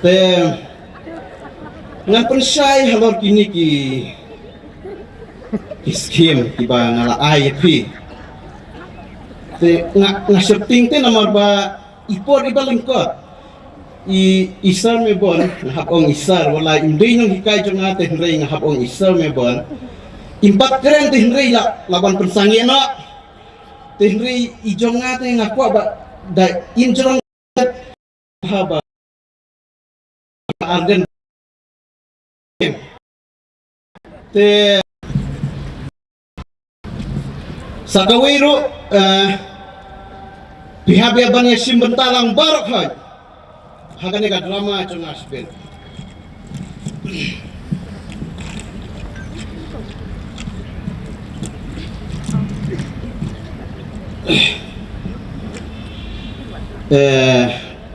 Te ngan pynshai halor kine ki ki skim kiba nga la ai ïa phi. Te nga nga sheptieng te namar ba i por iba lyngkot i i Sir Mebon, nga hap ong i Sir, wat la im dei nonghikai jong nga te hynrei nga hap ong i Sir Mebon. Im pat kren te hynrei la la ban pynsangeh noh. Te hynrei i jong nga te nga kwah ba da im jrong ha ba arden. Te sa kawei ruh, eh, phi hap ïa ban ïa shim bynta lang baroh hoi ha kane ka drama jong nga shibit. Eh,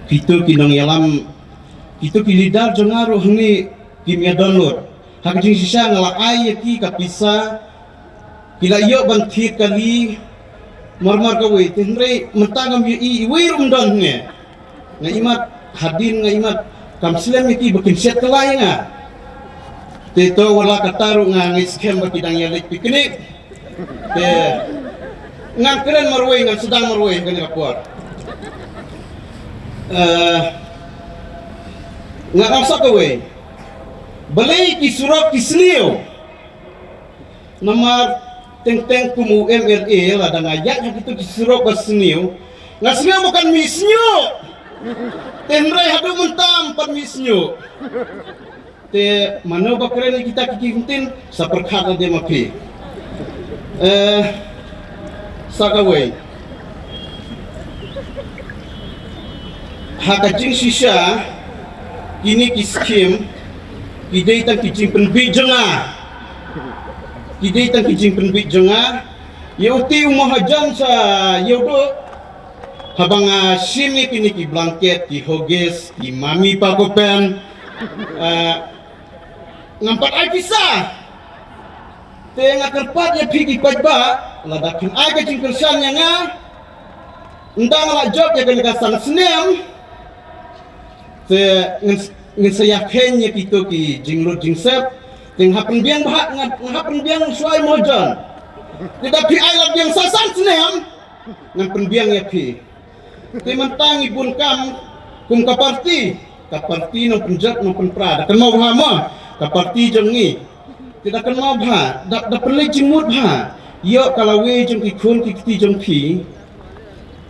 kito ki nongïalam, kito ki leader jong nga ruh hangne kim ïa download. Ha ka jingshisha nga la ai ïa ki ka pisa, ki la ïoh ban thied kali marmar kawei, te hynrei mynta ngam ïohi iwei ruh ym don hangne. Nga imat hadien nga imat kam slem ïa ki ba kin shet kylla ïa nga. Te to wat la katta ruh nga ngeit skhem ba ki dang ïa leit picnic. Te ngan kren marwei, ngan sdang marwei kane ka por. Eh, nga ong sa kawei. Balei ki surok ki sniew? Namar teng teng kum u M L A lada nga ïaid ha kito ki surok ba sniew, nga sngew ba kan mih sniew. Te hynrei haduh mynta ym pat mih snieh. Te mano ba kren ïa kita ki ktien, sa pyrkhat lade ma phi. Eh, sa kawei. Ha ka jingshisha, kine ki skim, ki dei tang ki jingpynbiej jong nga. Ki dei tang ki jingpynbiej jong nga. Ïa uti u mahajan sa ïa u duh. Haba nga shim ïa kine ki blanket, ki huggies, ki mummy paku pant. Eh, ngam pat ai pisa. Te nga kyrpad ïa phi ki paidbah, lada phin ai ka jingkyrshan ïa nga. Ynda nga la jop ïa kane ka san snem. Te ngin, ngin sa ïakheiñ ïa kito ki jinglut jingsep. Te nga hap pynbiang bha, nga, nga hap pynbiang shuwa mahajan. Te da phi ai lad biang sa san snem. Ngan pynbiang ïa phi. Te mynta ngi bun kam kum ka parti, ka parti nongpynjot nongpynpra. Da kynmaw bha mo, ka parti jong ngi. Te da kynmaw bha, da, da pynleit jingmut bha. Ïoh ka lawei jong ki khun ki kti jong phi.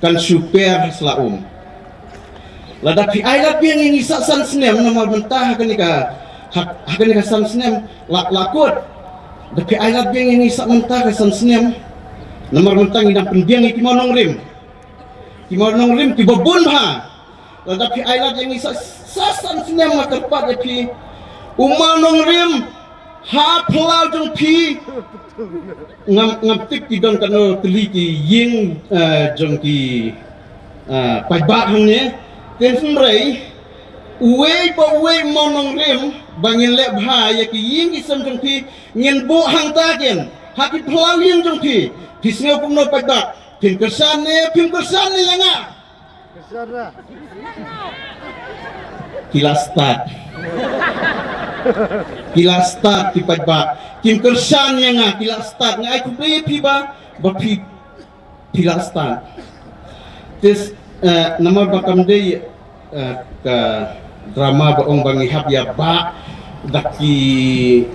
Kan shu per ha sla um. Lada phi ai lad biang ïa ngi sa san snem namar mynta ha kane ka, ha, ha kane ka san snem la, la kut. Da phi ai lad biang ïa ngi sa mynta ka san snem. Namar mynta ngi dang pynbiang ïa ki mawnongrim. Ki mawnongrim kiba bun bha. Lada phi ai lad ïa ngi sa, sa san snem nga kyrpad ïa phi. U mawnongrim ha phyllaw jong phi. Ngam, ngam tip ki don katno tylli ki ïing, eh, jong ki, eh, paidbah hangne. Te hynrei uwei pa uwei u mawnongrim ba ngin leh bha ïa ki ïing ki sem jong phi ngin buh hangta kin. Ha ki phyllaw ïing jong phi. Phi sngew kumno paidbah? Phin kyrshan ne, phim kyrshan ne ïa nga? Ki la stad. Ki la stad ki paidbah. Kim kyrshan ïa nga, ki la stad. Nga ai khublei ïa phi ba, ba phi, phi la stad. Te, eh, namar ba kam dei, eh, ka drama ba ong ba ngi hap ïa bah da ki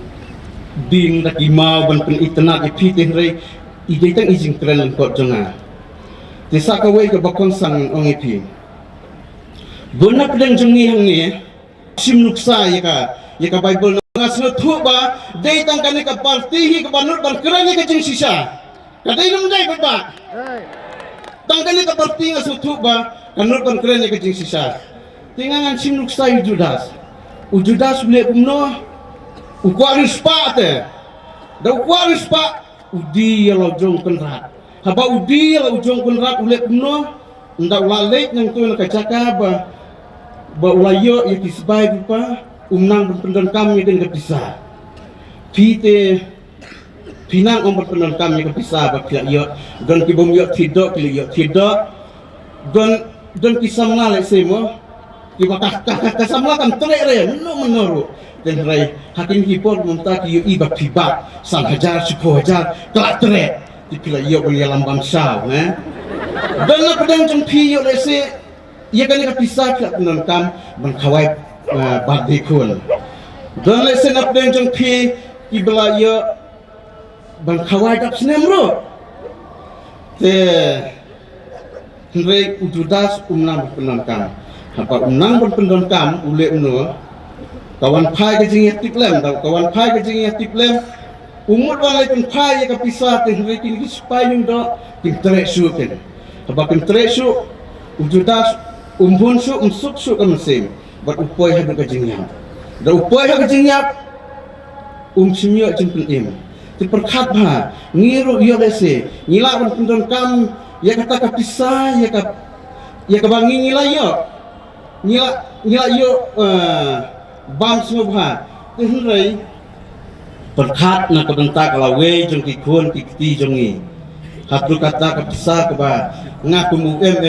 dieng da ki maw ban pynitynnad ïa phi, te hynrei i dei tang i jingkren lyngkot jong nga. Te sa kawei kaba kongsan ong ïa phi. Bun na pdeng jong ngi hangne shim nuksa ïa ka, ïa ka Baibl, nga sngewthuh ba dei tang kane ka parti hi kaba nud ban kren ïa ka jingshisha. Ka dei ne ym dei, paidbah? Tang kane ka parti nga sngewthuh ba ka nud ban kren ïa ka jingshisha. Te nga ngan shim nuksa ïa u Judas. U Judas u leh kumno? U kwah riewspah te. Da u kwah riewspah, u die ïa la u jong u kynrad. Haba u die ïa la u jong u kynrad u leh kumno? Ynda u la leit nangto na ka jaka ba, ba u la ïoh ïa ki sbai, kumba um nang ban pyndonkam ïa kane ka pisa. Phi te, phi nang ong ban pyndonkam ïa ka pisa ba phi la ïoh. Don ki bym ïoh thied doh, ki la ïoh thied doh. Don, don ki samla lehse mo. Kiba ka, ka, ka, ka samla kam treh re, mynno mynno ruh. Te hynrei ha kine ki por mynta ki ïohi ba phi bah san hajar, shiphew hajar, ka la treh. Te phi la ïoh ban ïalam bam shaw, ne? Don na pdeng jong phi ïoh lehse ïa kane ka pisa phi la pyndonkam ban khawai, eh, birthday khun. Don lehse na pdeng jong phi kiba la ïoh ban khawai dap snem ruh. Te hynrei u Judas um nang ban pyndonkam. Haba um nang ban pyndonkam u leh kumno? Ka wan phai ka jingïatiplem, da ka wan phai ka jingïatiplem. U mut ban leit pynphai ïa ka pisa te hynrei kine ki sipai lyngdoh kim treh shuh kin. Haba kim treh shuh u Judas um bun shuh, um suk shuh ka mynsiem. Bad u poi ha ka jingïap. Da u poi ha ka jingïap, um shym ïoh jingpynim. Te pyrkhat bha, ngi ruh ïoh lehse ngi lah ban pyndonkam ïa kata ka pisa, ïa ka, ïa kaba ngi, ngi la ïoh. Ngi la, ngi la ïoh, eh, bam sngewbha. Te hynrei pyrkhat na ka bynta ka lawei jong ki khun ki kti jong ngi. Hato kata ka pisa kaba nga kum u M